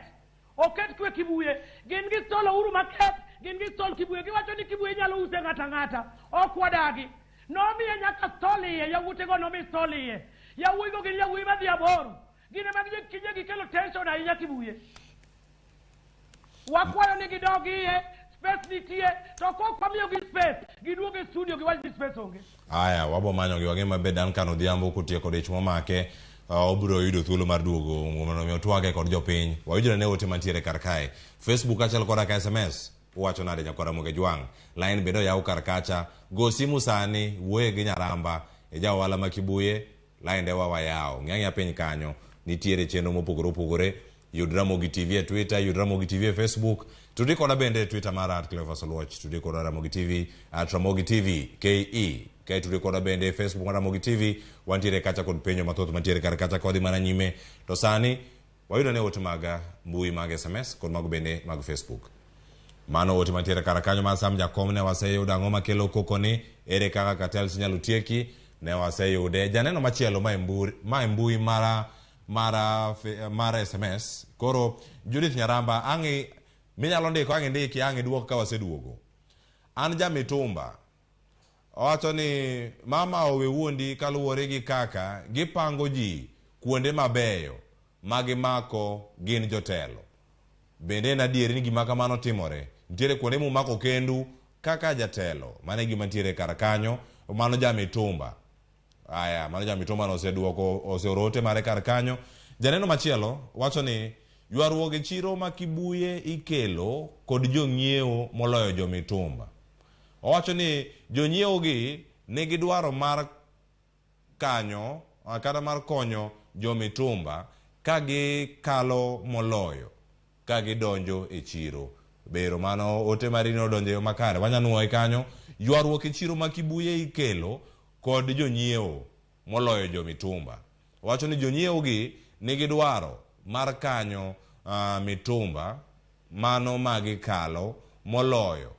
Oket kwe Kibuye. Gin gi stall Uhuru Market, gin gi stall Kibuye. Giwacho ni Kibuye inyalo use ng'ato ang'ata. Ok wadagi. Nomiye nyaka stall iye, yawuotego nomi stall iye. Yawuoyigo gin yawuoyi madhi aboro. Gin ema kije gikelo tension ahinya Kibuye. Wakwayo ni gidog iye, space nitie, to kok wamiyogi space, giduog e studio giwach ni space onge. Aya, wabo manyogi wang'e maber Duncan Odhiambo kotieko dich momake, obiro yudo thuolo mar duogo mondo mi otwage kod jopiny. Wayudore ne ote mantiere kar kae. Facebook achiel koda ka SMS. Uwacho nade nyakwar Ramogi Jwang'? Line bende oyaw kar kacha. Go simu sani, wuoye gi Nyaramba, e ja ohala ma Kibuye, line dewa wayawo. Ng'i ang'iya piny kanyo. Nitiere chenro mopogore opogore. Yud Ramogi TV e Twitter, yud Ramogi TV e Facebook. Tudi koda bende e Twitter mara at Cleophas Oluoch. Tudi koda Ramogi TV at Ramogi TV KE. Kae tudi koda bende e Facebook mar Ramogi TV. Wantiere kacha kod penjo mathoth mantiere kar kacha kodhi mana nyime. To sani wayudo ne ote mag mbui mag SMS kod mago bende mag Facebook. Mano ote mantiere kar kanyo mar Sam Jakom ne waseyudo ang'o makelo koko ni ere kaka cartels inyalo tieki ne waseyude. Janeno machielo ma e mbui mar SMS. Koro Judith Nyaramba ang'i minyalo ndiko ang' indiki ang' iduok ka waseduogo. An jamitumba. Owacho ni mama owe wuondi kaluwore gi kaka gipango ji kuonde mabeyo ma gimako gin jotelo. Bende en adieri ni gima kamano timore. Nitiere kuonde mumako kendu kaka jatelo. Mano e gima nitiere kar kanyo. Mano jamitumba. Aya, mano jamitumba no oseduoko, oseoro ote mare kar kanyo. Janeno machielo wacho ni ywaruok e chiro ma Kibuye ikelo kod jong'iewo moloyo jomitumba. Owacho ni jonyiewo gi nigi dwaro mar kanyo kata mar konyo jomitumba ka gikalo moloyo ka gidonjo e chiro. Bero mano ote mari no odonjo e yo makare. Wanya nuoye kanyo. Ywaruok e chiro ma Kibuye ikelo kod jonyiewo moloyo jomitumba. Owacho ni jonyiewo gi nigi dwaro mar kanyo mitumba mano ma gikalo moloyo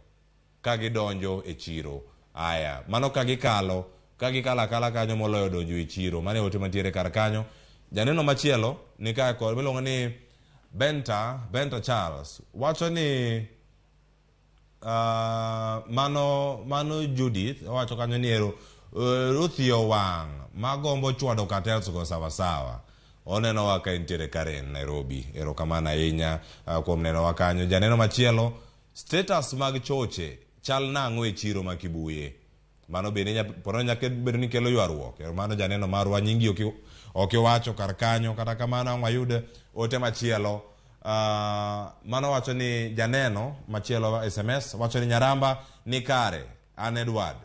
ka gidonjo e chiro. Aya, mano ka gikalo akala kanyo moloyo donjo e chiro. Mano e ote mantiere kar kanyo. Janeno machielo ni kae kod miluongo ni Benta Charles wacho ni mano Judith owacho kanyo ni ero Ruth owang' magombo chwado cartels go sawasawa. Onenowa ka entiere Karen Nairobi. Erokamano ahinya kuom nenowa kanyo. Janeno machielo, status mag choche chal nang'o e chiro ma Kibuye? Mano bende nyaka bedo ni kelo ywaruok. Mano janeno marwa nyingi ok iwacho kar kanyo. Kata kamano ang' wayud ote machielo. Mano wacho ni janeno machielo SMS wacho ni Nyaramba ni kare. An Edward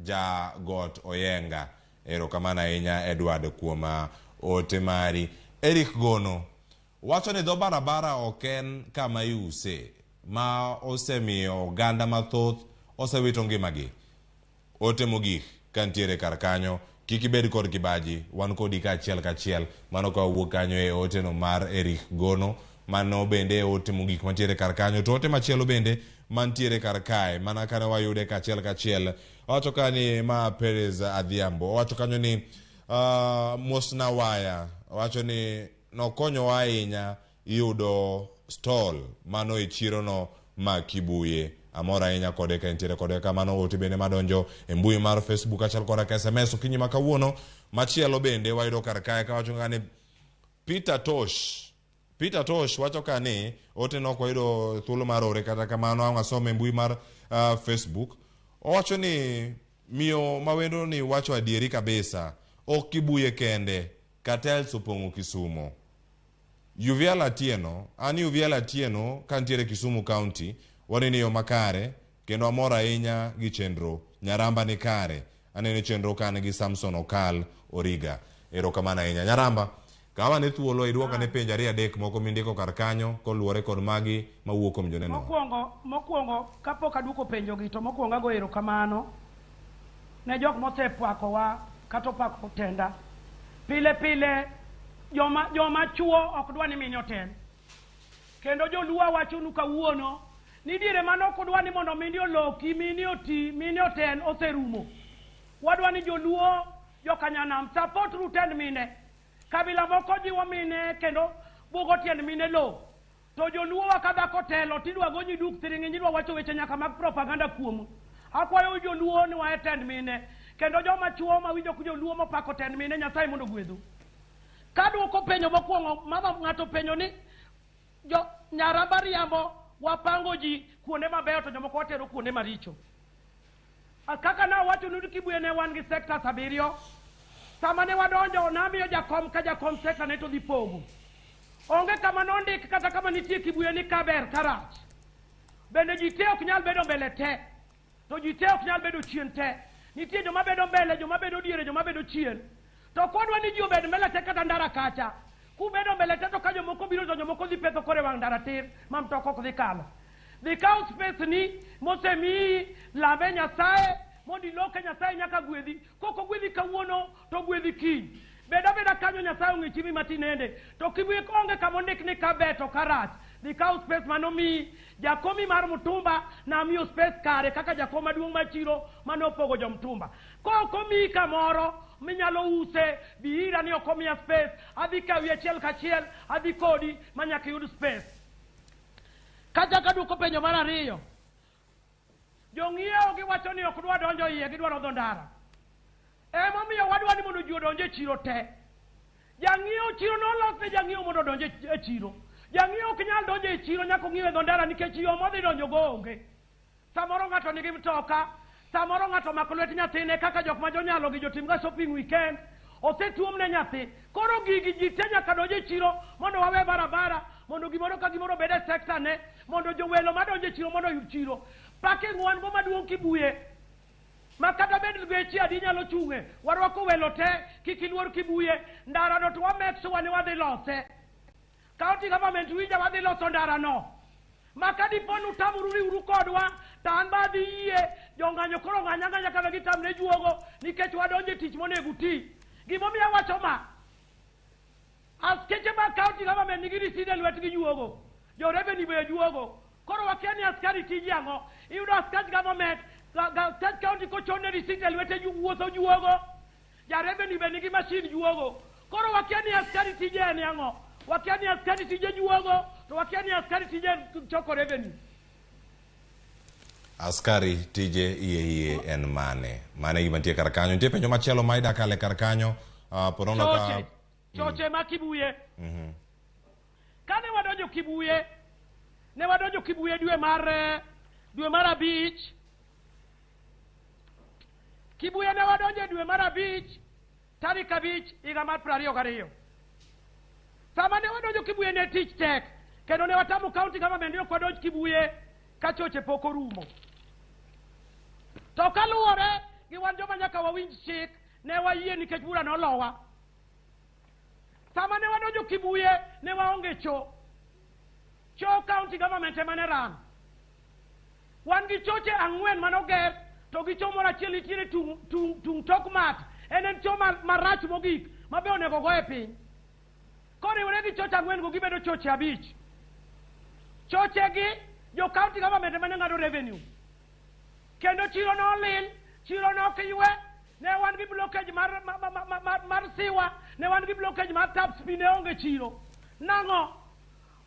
ja got Oyenga. Erokamano ahinya Edward kuom ote mari. Eric Gono wacho ni dho barabara ok en kama iuse ma osemiyo oganda mathoth osewito ngimagi. Ote mogik ka nitiere kar kanyo, kik ibed kod kibaji, wan kodi kaachiel kachiel. Mano ka wawuok kanyo e ote no mar Eric Gono. Mano bende ote mogik mantiere kar kanyo. To ote machielo bende mantiere kar kae, mana kane wayude kachiel kachiel. Owacho ka ni ma Perez Adhiambo. Owacho kanyo ni mosna waya. Owacho ni nokonyowa ahinya yudo stall mano e chiro no ma Kibuye. Amor ahinya kode ka entiere kode kamano. Ote bende madonjo e mbui mar Facebook achiel koda ka SMS okinyi ma kawuono. Machielo bende wayudo kar kae kawacho nga ni Peter Tosh Peter Tosh wacho ka ni ote no ok wayudo thuolo mar ore kata kamano ang' asome e mbui mar Facebook. Owacho ni miyo mawendo ni wacho adieri kabisa ok Kibuye kende cartels opong'o Kisumo. Yuvial Atieno, an Yuvial Atieno kantiere Kisumu County, waneno yo makare kendo amor ahinya gi chenro. Nyaramba ni kare. Aneno chenro kan gi Samson Okal Origa. Erokamano ahinya. Nyaramba, kaw ane thuolo iduok ane penjo ariyo adek moko mindiko kar kanyo koluwore kod magi mawuok kuom joneno. Mokwongo, mokwongo kapok aduoko penjogi to mokwongo ago erokamano ne jok mosepakowa kata opako tenda. Pile pile joma joma chuo ok dwa ni mine otel. Kendo joluo awachonu kawuono ni diere mane ok udwa ni mondo mine oloki, mine oti, mine otel oserumo. Wadwa ni joluo jokanyanam support ru tend mine. Kabila moko jiwo mine kendo bugo tiend mine lowo. To joluo wa ka dhako telo tidwa gonyi duk thiring'inyi idwa wacho weche nyaka mag propaganda kuomu. Akwayo joluo ni wahe tend mine. Kendo joma chuo mawinjo ku joluo mopako tend mine Nyasaye mondo ogwedhu. Kaduoko penjo mokwongo, mama ng'ato penjo ni jo Nyaramba riambo wapango ji kuonde mabeyo to jomoko watero kuonde maricho. Kaka nawachonu ni Kibuye ne wan gi sectors abiriyo. Sama ne wadonjo namiyo jakom ka jakom sector ne to dhi pogo. Onge kama nondik kata kama nitie Kibuye ni kaber karach. Bende ji te ok nyal bedo mbele te. To ji te ok nyal bedo chien te. Nitie joma bedo mbele, joma bedo diere, joma bedo chien. To kodwa ni ji obed mbele te kata ndara kacha. Kubedo mbele te to ka jomoko biro to jomoko dhi petho kore wang' ndara tir ma mtoka ok dhi kalo. Dhi kaw space ni mosemiyi, lame Nyasaye mondo iloke Nyasaye nyaka gwedhi. Kok ogwedhi kawuono to ogwedhi kiny. Bed abeda kanyo Nyasaye ong'e chimi matinende. To Kibuye onge kama ondik ni kaber to karach. Dhi kaw space manomiyi. Jakomi mar mtumba namiyo space kare kaka jakom maduong' mar chiro mane opogo jomtumba. Kok omiyi kamoro minyalo use, bi ira ni ok omiya space, adhi kawi achiel kachiel, adhi kodi ma nyaka iyud space. Kachako aduoko penjo mar ariyo, jong'iewo giwacho ni ok dwa donjo iye, gidwaro dho ndara. Emomiyo wadwa ni mondo ji odonj e chiro te. Jang'iewo chiro nolos ne jang'iewo mondo odonj e chiro. Jang'iewo ok nyal donjo e chiro nyaka ong'iew e dho ndara nikech yo modhi donjo go onge. Samoro ng'ato nigi mtoka, samoro ng'ato omako lwet nyathine kaka jok ma jonyalo gi jotimga shopping weekend, osetuom ne nyathi. Koro gigi ji te nyaka donj e chiro mondo wawe barabara, mondo gimoro ka gimoro obed e sector ne, mondo jowelo madonjo e chiro mondo oyud chiro. Parking wan go maduong' Kibuye, ma kata bed geche adi nyalo chung'e, warwako welo te, kik iluor Kibuye, ndara no to wa make sure ni wadhi lose. County government winja wadhi loso ndara no. Ma ka dipo ni utamuru riwru kodwa, to an be adhi yie, jong'anyo koro ng'any ang'anya kata gitamre juogo, nikech wadonjo e tich monego uti. Gimomiyo awacho ma, askeche mag county government nigi receipt e lwetgi juogo, jo revenue be juogo. Koro wakia ni askari tiji ang'o. Iyudo askach government, askach county kochone receipt e lwete wuotho juogo, ja revenue be nigi machine juogo. Koro wakia ni askari tije en ang'o. Wakia ni askari tije juogo, to wakia ni askari tije choko revenue. Askari tije iye iye en mane? Mane gima nitie kar kanyo. Nitie penjo machielo ma ida kale kar kanyo. Ponono ka Choche, choche ma Kibuye. Kane wadonjo Kibuye, ne wadonjo Kibuye dwe mar abich. Kibuye ne wadonjo dwe mar abich, tarik 5 higa mar 22. Sama ne wadonjo Kibuye ne tich tek, kendo ne watamo county government ni ok wadonj Kibuye ka choche pok orumo. To kaluwore gi wan joma nyaka wawinj chik, ne wayie nikech bura nolowa. Sama ne wadonjo Kibuye ne waonge cho. Cho county government ema ne ran. Wan gi choche 4 manoger, to gi cho moro achiel nitiere tung tok mat. En cho marach mogik ma be onego go e piny. Koriwore gi choche 4 go gibedo choche 5. Choche gi jo county government ema ne ng'ado revenue. Kendo chiro nolil, chiro nokiywe, ne wan gi blockage mar siwa, ne wan gi blockage mar taps, pi ne onge chiro. Nang'o?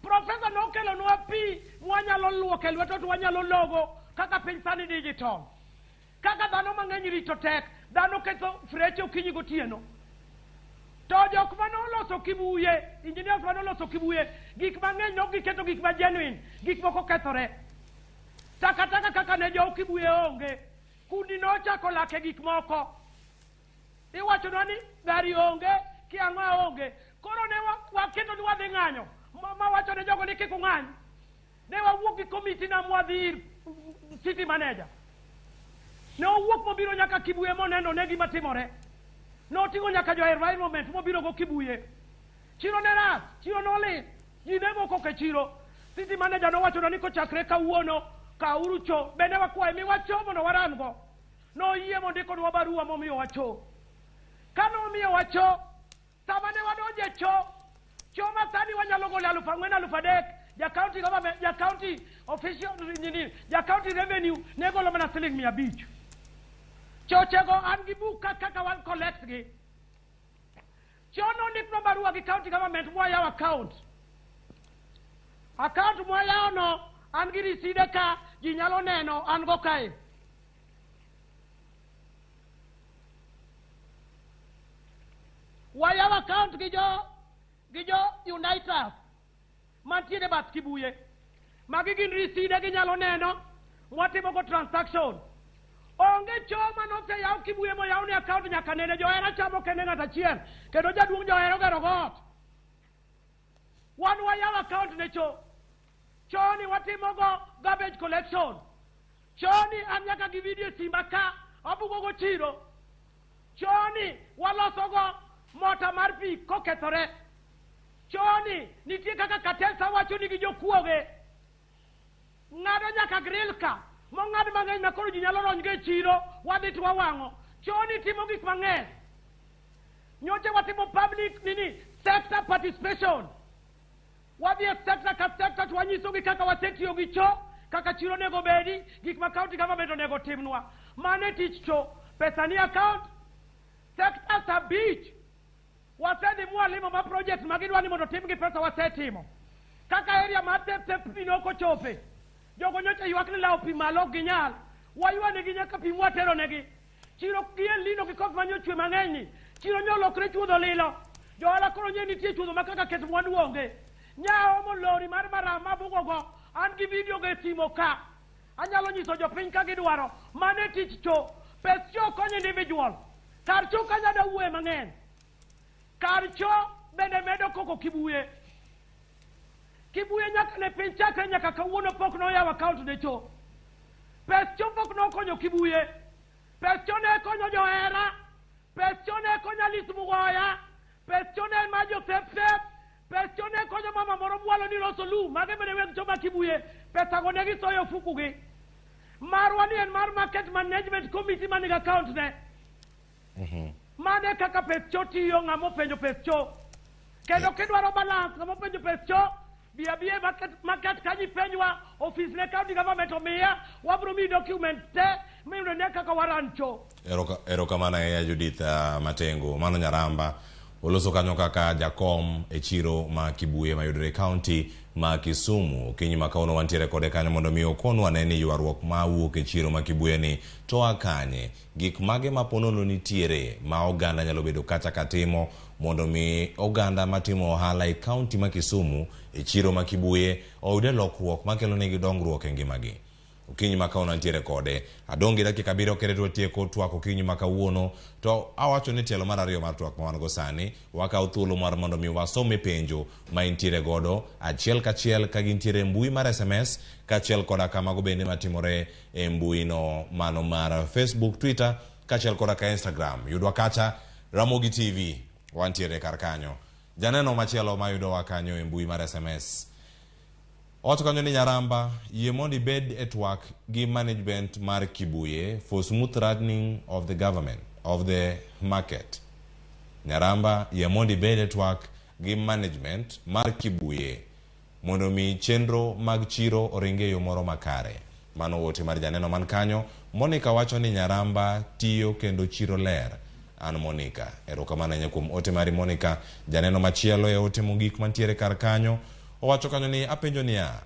Professor nokelonwa pi mwanyalo luoko e lwetwa to wanyalo logo, Kaka piny sani digital. Kaka dhano mang'eny rito tek, dhano ketho freche okinyi gotieno. To jok mane oloso Kibuye, engineers mane oloso Kibuye, gik mang'eny nok giketo gik ma genuine, gik moko kethore. Takataka kaka ne jo Kibuye onge, kundi nochako lake gik moko. Iwachonwa ni gari onge, kiang'o onge. Koro ne waketo ni wadhi ng'anyo, ma wacho ne jogo ni kik ung'any. Ne wawuok gi komiti na mwadhi ir city manager. Ne owuok mobiro nyaka Kibuye moneno ne gima timore. Noting'o nyaka jo environment mobiro go Kibuye. Chiro ne rach, chiro nolil, ji ne go koko e chiro. City manager nowachonwa ni kochakre kawuono, kawuru cho, bende wakwaye miwa cho mondo waran go. Noyie mondikonwa barua momiyowa cho. Kanomiyowa cho, sama ne wadonjo e cho, cho ma sani wanyalo golo 4,000 3,000, ja county government, ja county official, nini, ja county revenue ne golo mana siling 500. Chochego an gi buk kaka wan collect gi. Cho nondiknwa barua gi county government mwayawo account. Account mwayawo no an gi riside ka ji nyalo neno an go kae. Wayawo account gi jo Unitas mantiere bath Kibuye. Magi gin riside ginyalo neno mwatimo go transaction. Onge cho manoseyaw Kibuye moyaw ni account nyaka nene. Johera chamo kende ng'at achiel kendo jaduong' johera ogero got. Wan wayaw account ne cho. Choni watimo go garbage collection. Choni an nyaka gi video simba ka abugo go chiro. Choni waloso go mota mar pi kokethore. Choni nitie kaka Katesa wacho ni gi jokuoge ng'ado nyaka grill ka mong'ad mang'eny ma koro ji nyalo ronygo e chiro wadhi to wawang'o. Choni timo gik mang'eny. Nyocha watimo public nini sector participation. Wadhi e sector ka sector to wanyisogi kaka wasetiyo gi cho, kaka chiro onego bedi, gik ma county government onego timnwa. Mano e tich cho. Pesa ni account sectors 5 wasedhi mwalimo ma project ma gidwa ni mondo tim gi pesa wasetimo. Kaka area mar Tep pi nok ochope. Jogo nyocha ywak ni lawo pi malo ok ginyal. Waywanegi nyaka pi mwatero negi. Chiro gi El Nino gi koth mane ochwe mang'eny ni. Chiro nyolokre chuodho lilo. Johala koro nye nitie chuodho ma kaka ket mwandu onge. Nyaomo lori mar maram mabugo go. An gi video go e simo ka. Anyalo nyiso jopiny ka gidwaro. Mano e tich cho. Pes cho konyo individual. Kar cho kanya da wuoye mang'eny. Kar cho bende medo koko Kibuye. Kibuye nyaka ne piny chakre nyaka kawuono pok noyawo account ne cho. Pes cho pok nokonyo Kibuye. Pes cho ne konyo johera. Pes cho ne konyo Alice Mugoya. Pes cho ne ma jo Sep. Pes cho ne konyo mama moro mwalo ni loso lum. Mage bende weg cho ma Kibuye. Pesa go ne gisoyo ofukugi. Marwa ni en mar market management committee manigi account ne. Mane kaka pes cho tiyo ng'ama openjo pes cho. Kendo kidwaro balance ng'ama openjo pes cho, bi abia market kanyo ipenjwa, ofis ne county government omiya, wabro miyi document te miyudo ne kaka waran cho. Erokamano ahinya Judith Matengo. Mano Nyaramba oloso kanyo kaka jakom e chiro ma Kibuye mayudore e county ma Kisumu. Okinyi ma kawuono wantiere kode kanyo mondo mi okonwa ne ni ywaruok ma wuok e chiro ma Kibuye ni to a kanye. Gik mage ma ponono nitiere ma oganda nyalo bedo kata katimo mondo mi oganda matimo ohala e county ma Kisumu e chiro ma Kibuye oyude lokruok makelo negi dongruok e ngimagi. Okinyi ma kawuono antiere kode. Adong' gi dakika 7 kende to watieko twak okinyi ma kawuono. To awacho ni tielo mar 2 mar twak ma wan go sani, wakawo thuolo mar mondo mi wasome penjo ma intiere godo achiel kachiel ka gintiere e mbui mar SMS kaachiel koda kamago bende matimore e mbui no mano mar Facebook, Twitter kaachiel koda ka Instagram. Yudwa kacha Ramogi TV wantiere kar kanyo. Janeno machielo mayudowa kanyo e mbui mar SMS Owacho kanyo ni Nyaramba, yie mondo ibed e twak gi management mar Kibuye for smooth running of the government of the market. Nyaramba, yie mondo ibed e twak gi management mar Kibuye mondo mi chenro mag chiro oringi e yo moro makare. Mano ote mar janeno man kanyo. Monica wacho ni Nyaramba tiyo kendo chiro ler. An Monica. Erokamano ahinya kuom ote mari Monica. Janeno machielo e ote mogik mantiere kar kanyo. Owacho kanyo ni apenjo niya,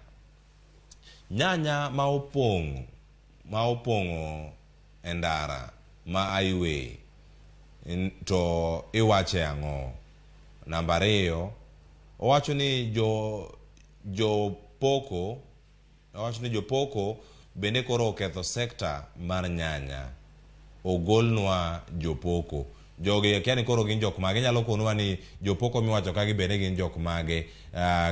nyanya ma opong' ma opong'o e ndara ma highway to iwache ang'o? Namba 2, owacho ni jopoko, owacho ni jopoko bende koro oketho sekta mar nyanya. Ogolnwa jopoko. Jogi akia ni koro gin jok mage. Inyalo konwa ni jopoko miwacho kagi bende gin jok mage.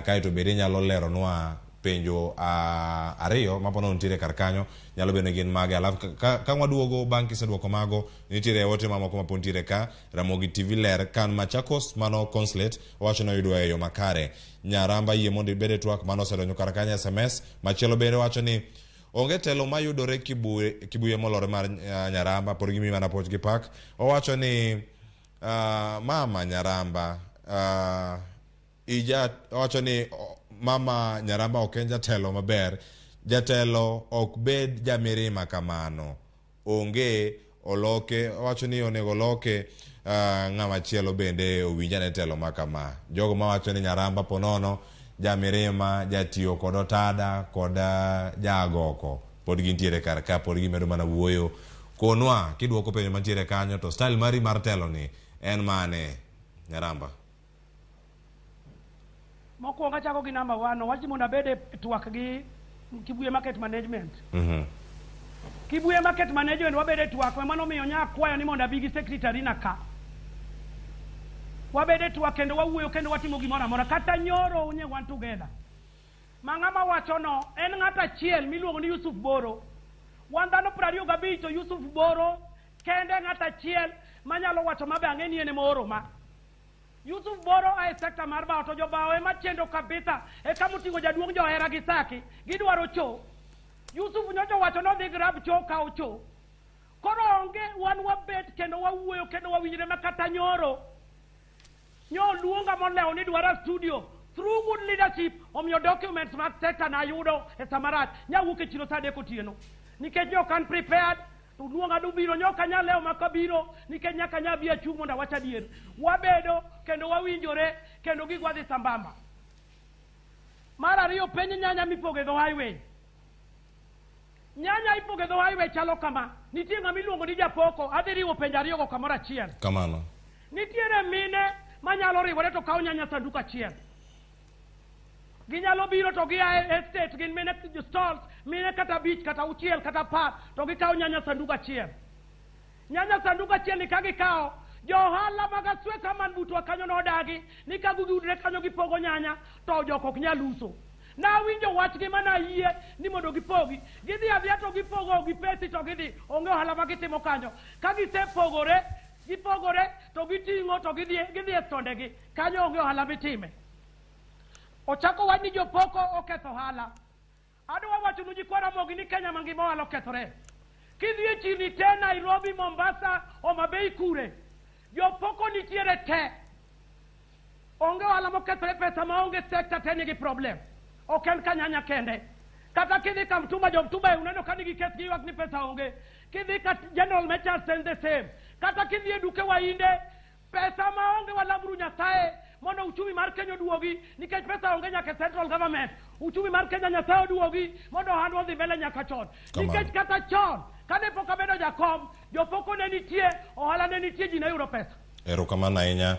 Kaeto bende inyalo leronwa penjo 2 mapono nitiere kar kanyo, nyalo bedo ni gin mage. Alafu ka waduogo bang' kiseduoko mago, nitiere ote mamoko mapod nitiere ka. Ramogi TV ler kan Machakos mano consulate owacho ni oyudwa e yo makare. Nyaramba yie mondo ibed e twak mano osedonjo kar kanyo SMS. Machielo bende wacho ni onge telo mayudore Kibuye molore mar Nyaramba, pod gimiyi mana puoch gi pak. Owacho ni mama Nyaramba owacho ni mama Nyaramba ok en jatelo maber. Jatelo ok bed jamirima kamano. Onge oloke, owacho ni onego oloke ng'ama chielo bende owinj ane telo ma kama. Jogo mawacho ni Nyaramba ponono jamirima, jatiyo kod otada kod jagoko pod gintiere kar ka, pod gimedo mana wuoyo. Konwa kidwoko penjo mantiere kanyo to style mari mar telo ni en mane, Nyaramba? Mokwongo achako gi namba 1, owachi mondo abed e twak gi Kibuye Market Management. Kibuye Market Management wabede twak, mano omiyo nya akwayo ni mondo abi gi secretary na ka. Wabede twak kendo wawuoyo kendo watimo gimoro amora. Kata nyoro unye wan together. Ma ng'ama wacho no en ng'at achiel miluongo ni Yusuf Boro. Wan dhano 25 to Yusuf Boro kende ng'at achiel manyalo wacho mabe ang'e ni en ema ooro ma. Yusuf Boro ae sekta mar bao to jobao ema chendo kabisa e kama oting'o jaduong' johera gi Saki gidwaro cho. Yusuf nyocha owacho nodhi grab cho kawo cho. Koro onge wan wabet kendo wawuoyo kendo wawinjre ma kata nyoro. Nyo luonga molewo ni dwara studio through good leadership omiyo documents mag sector na ayudo e sama rach. Nyawuok e chiro saa 3 otieno nikech ne ok an prepared to luonga dubiro nyoka anyal lewo ma kabiro nikech nyaka anya bi achung' mondo awach adier. Wabedo kendo wawinjore kendo gigwa dhi sambamba. Mar 2, penj nyanya mipogo e dho highway. Nyanya ipogo e dho highway chalo kama. Nitie ng'ama iluongo ni japoko, adhi riwo penjo 2 go kamoro achiel. Kamano. Nitiere mine manyalo riwore to kawo nyanya sanduk achiel. Ginyalo biro to gia e estate, gin mine stalls, mine kata 5 kata 6 kata 10 to gikawo nyanya sanduk achiel. Nyanya sanduk achiel ni ka gikawo, jo ohala mag Asweka man butwa kanyo nodagi ni ka giyudre kanyo gipogo nyanya to jok ok nyal uso. Nawinjo wachgi mana yie ni mondo gipogi. Gidhi adhiya to gipogo gi pesi to gidhi, onge ohala ma gitimo kanyo. Ka gisepogore, gipogore to giting'o to gidhi e stondegi. Kanyo onge ohala mitime. Ochako wach ni jopoko oketho ohala. Adwa wachonu nyikwa Ramogi ni Kenya mangima ohala okethore. Kidhi e chirni te Nairobi, Mombasa, Homa Bay kure, jopoko nitiere te. Onge ohala mokethore, pesa maonge sector te nigi problem. Ok en ka nyanya kende. Kata kidhi ka mtumba, jomtumba uneno ka nigi kes giywak ni pesa onge. Kidhi ka General Merchants en the same. Kata kidhi e duke Wahinde, pesa maonge walaburu Nyasaye mondo uchumi mar Kenya oduogi, nikech pesa onge nyaka central government. Uchumi mar Kenya Nyasaye oduogi mondo ohandwa odhi mbele nyaka chon. Nikech kata chon kane pok abedo jakom, jopoko ne nitie, ohala ne nitie, ji ne yudo pesa. Erokamano ahinya.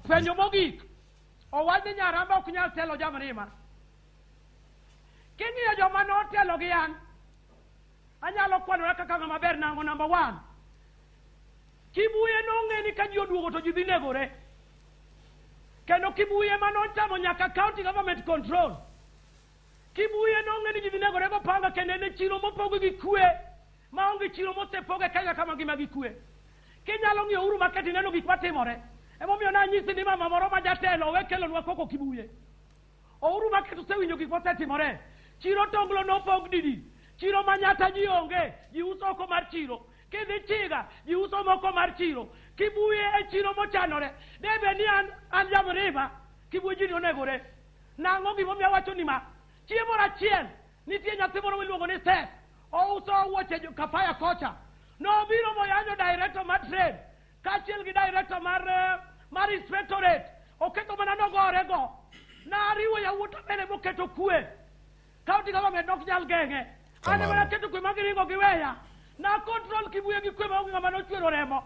Penjo mogik, owach ni Nyaramba ok nyal telo jamrima. King'iyo joma notelo gi an, anyalo kwanora kaka ng'ama ber nang'o. Namba 1, Kibuye nong'e ni ka ji oduogo to ji dhi negore. Kendo Kibuye manochamo nyaka county government control. Kibuye nong'e ni ji dhi negore gopanga, kendo en e chiro mopogi gi kwe, maonge chiro mosepoge Kenya kama ngima gi kwe. Kinyalo ng'iyo Uhuru Market ineno gik matimore. Emomiyo nanyisi ni mama moro ma jatelo owe kelonwa koko Kibuye. Uhuru Market osewinjo gik mosetimore. Chiro Tonglo nopog didi. Chiro Manyata ji onge, ji uso oko mar chiro. Kidhi Chiga, ji uso moko mar chiro. Kibuye e chiro mochanore. Debe ni an jamrima, Kibuye ji onegore. Nang'o gimomiyo awacho ni ma? Chieng' moro achiel, nitie nyathi moro miluongo ni Seth. Ouso wuoche Kafaya kocha. Nobiro moyanyo director mar trade kaachiel gi director mar inspectorate. Oketho mana nogore go. Nariwo yawuota bende moketo kwe. County government ok nyal geng'e. An ema naketo kwe ma giringo giweya. Na control Kibuye gi kwe maonge ng'ama nochwero remo.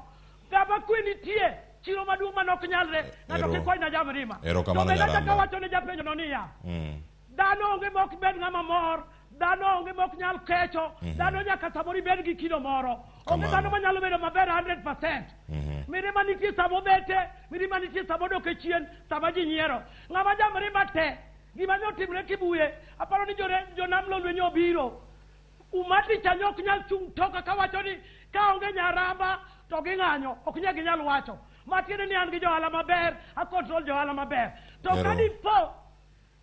Kama kwe nitie, chiro maduong' mane ok nyalre, ng'ato kik kwany na jamrima. Erokamano To bende Nyaramba. achako awacho ne japenjo no niya, dhano onge ma ok bed ng'ama mor, dhano onge ma ok nyal kecho, dhano nyaka samoro ibed gi kido moro. Onge Kamano. dhano manyalo bedo maber 100%. Mirima nitie sama obete, mirima nitie sama odok e chien, sama ji nyiero. Ng'ama jamrima te, gima ne otimre Kibuye, aparo ni jonam lolwe nyo obiro. Umati cha ne ok nyal chung' toka kawacho ni ka onge Nyaramba to ging'anyo, ok nyal ginyal wacho. Matiende ni an gi johala maber, a control johala maber. To ka dipo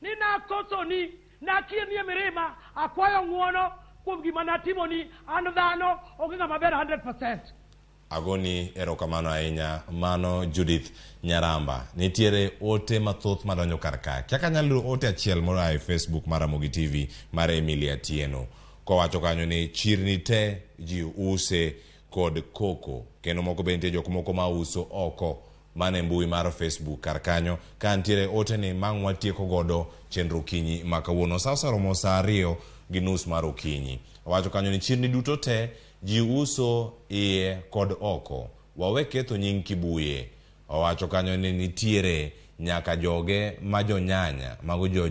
ni nakosoni, nakirni e mirima, akwayo ng'uono kuom gima natimoni, an dhano, onge ng'ama ber 100%. Agoni erokamano ahinya mano Judith Nyaramba. Nitiere ote mathoth madonjo kar ka. Kaka anyalo ote achiel moa e Facebook mar Ramogi TV mar Emilia Tieno. Kowacho kanyo ni chirni te ji use kod koko. Kendo moko be nitie jok moko ma uso oko mana e mbui mar Facebook kar kanyo. Ka nitiere ote ni mang' watieko godo chenro okinyi ma kawuono. Sa oseromo saa 2:30 mar okinyi. Owacho kanyo ni chirni duto te ji uso iye kod oko. Wawe ketho nying Kibuye. Owacho kanyo ni nitiere nyaka joge ma jonyanya, mago jo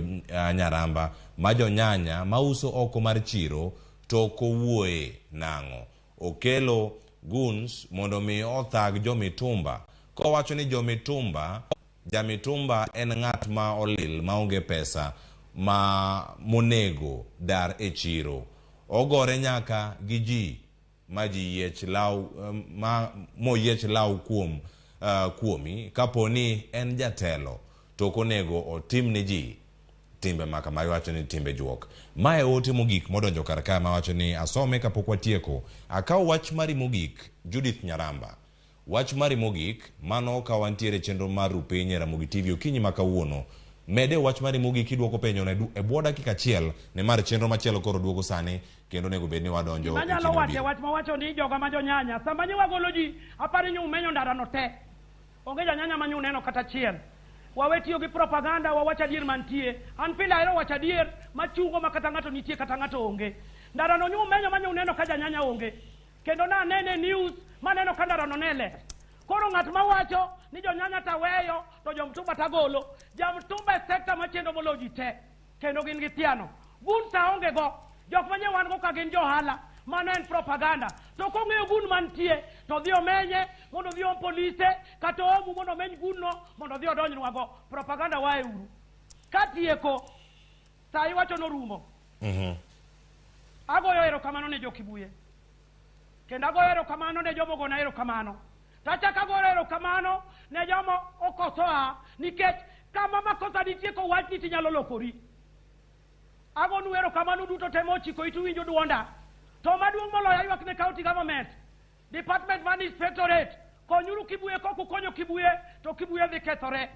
Nyaramba, ma jonyanya ma uso oko mar chiro to ok owuoye nang'o. Okelo goons mondo mi othag jomitumba. Kowacho ni jomitumba, jamitumba en ng'at ma olil maonge pesa ma monego dar e chiro. Ogore nyaka gi ji ma ji yiech law, ma moyiech law kuom kuomi kapo ni en jatelo to ok onego otim ne ji timbe ma kama iwacho ni timbe juok. Mae ote mogik modonjo kar ka mawacho ni asome kapok watieko. Akaw wach mari mogik Judith Nyaramba. Wach mari mogik mano ka wantiere chenro mar Rupiny e Ramogi TV okinyi ma kawuono. Mede wach mari mogik idwoko penjo e bwo dakika achiel nimar chenro machielo koro duogo sani kendo onego bed ni wadonjo e Manyalo kinde wache mabiro. wach mawacho ni joga ma jonyanya, sama nyi wagolo ji, aparo ni umenyo ndarano te. Onge janyanya ma nyo uneno kata achiel. Wawe tiyo gi propaganda, wawach adier mantie. An pile ahero wacho adier machungo ma kata ng'ato nitie kata ng'ato onge. Ndarano nyo umenyo ma nyo uneno ka janyanya onge. Kendo nanene e news maneno ka ndarano ne ler. Koro ng'at mawacho ni jonyanya taweyo to jomtumba tagolo. Jamtumba e sekta machendo moloyo ji te. Kendo gin gi thiano. Gun sa onge go. Jok manye wan go ka gin johala. Mano en propaganda. To kong'eyo gun mantie, to dhi omenye, mondo odhi om polise, kata omu mondo omeny gunno, mondo odhi odonjnwa go. Propaganda wae uru. Katieko, sa iwacho norumo. Agoyo erokamano ne jo Kibuye. Kendo agoyo erokamano ne joma ogona erokamano. To achako agoyo erokamano ne joma okosoa, nikech kama makosa nitie kowachni tinyalo lokori. Agonu erokamano duto te mochiko itu winjo duonda. To maduong' moloyo aywak ne county government, department man inspectorate, konyuru Kibuye kok ukonyo Kibuye to Kibuye dhi kethore.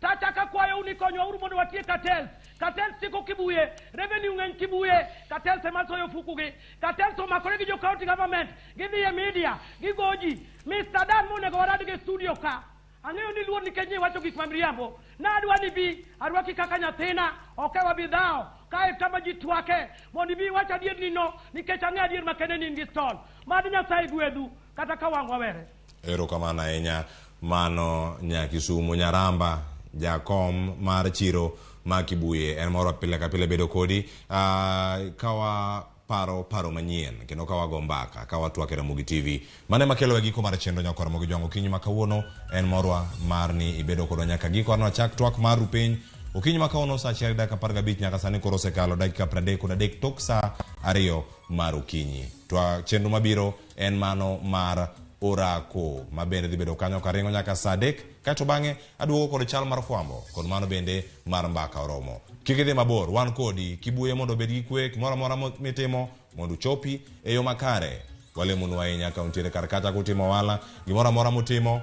Tachako akwayou ni konywauru mondo watiek cartels. Cartels tieko Kibuye, revenue ng'eny Kibuye, cartels ema soyo ofukugi. Cartels omakore gi jo county government, gidhi e media, gigo ji. Mr. Dan monego warad gi studio ka. Ang'eyo ni luor nikech ni iwacho gik ma miriambo. Nadwa ni bi, arwaki kaka nyathina, ok wabi dhawo. Kae kama ji twake, mondo ibi iwach adier ni no, nikech ang'eyo adier makende ni in gi stall. Mad Nyasaye gwedhu, kata ka wang' wawere. Erokamano ahinya mano Nyakisumo Nyaramba jakom mar chiro ma Kibuye en moro pile ka pile bedo kodi ka waparo paro manyien kendo ka wago mbaka ka watwak e Ramogi TV. Mano ema kelo e giko mar chenro nyakwa Ramogi Jwang' okinyi ma kawuono en morwa mar ni ibedo kodwa nyaka giko. An wachak twak mar Rupiny okinyi ma kawuono saa 1:15 nyaka sani koro osekalo dakika 33 tok saa 2 mar okinyi. Twa chenro mabiro en mano mar orako ma bende dhi bedo kanyo karingo nyaka saa 3 kaeto bang'e aduogo kod chal mar fwambo kod mano bende mar mbaka oromo. Kik idhi mabor, wan kodi Kibuye mondo obed gi kwe gimoro amora mitimo mondo uchopi e yo makare. Walemonu ahinya ka untiere kar kacha kutimo ohala, gimoro amora mutimo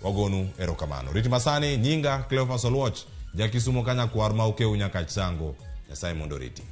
wagonu erokamano. Rit masani nyinga Cleophas Oluoch, ja Kisumo kanyakwar ma okew nyaka Chango. Nyasaye mondo oriti.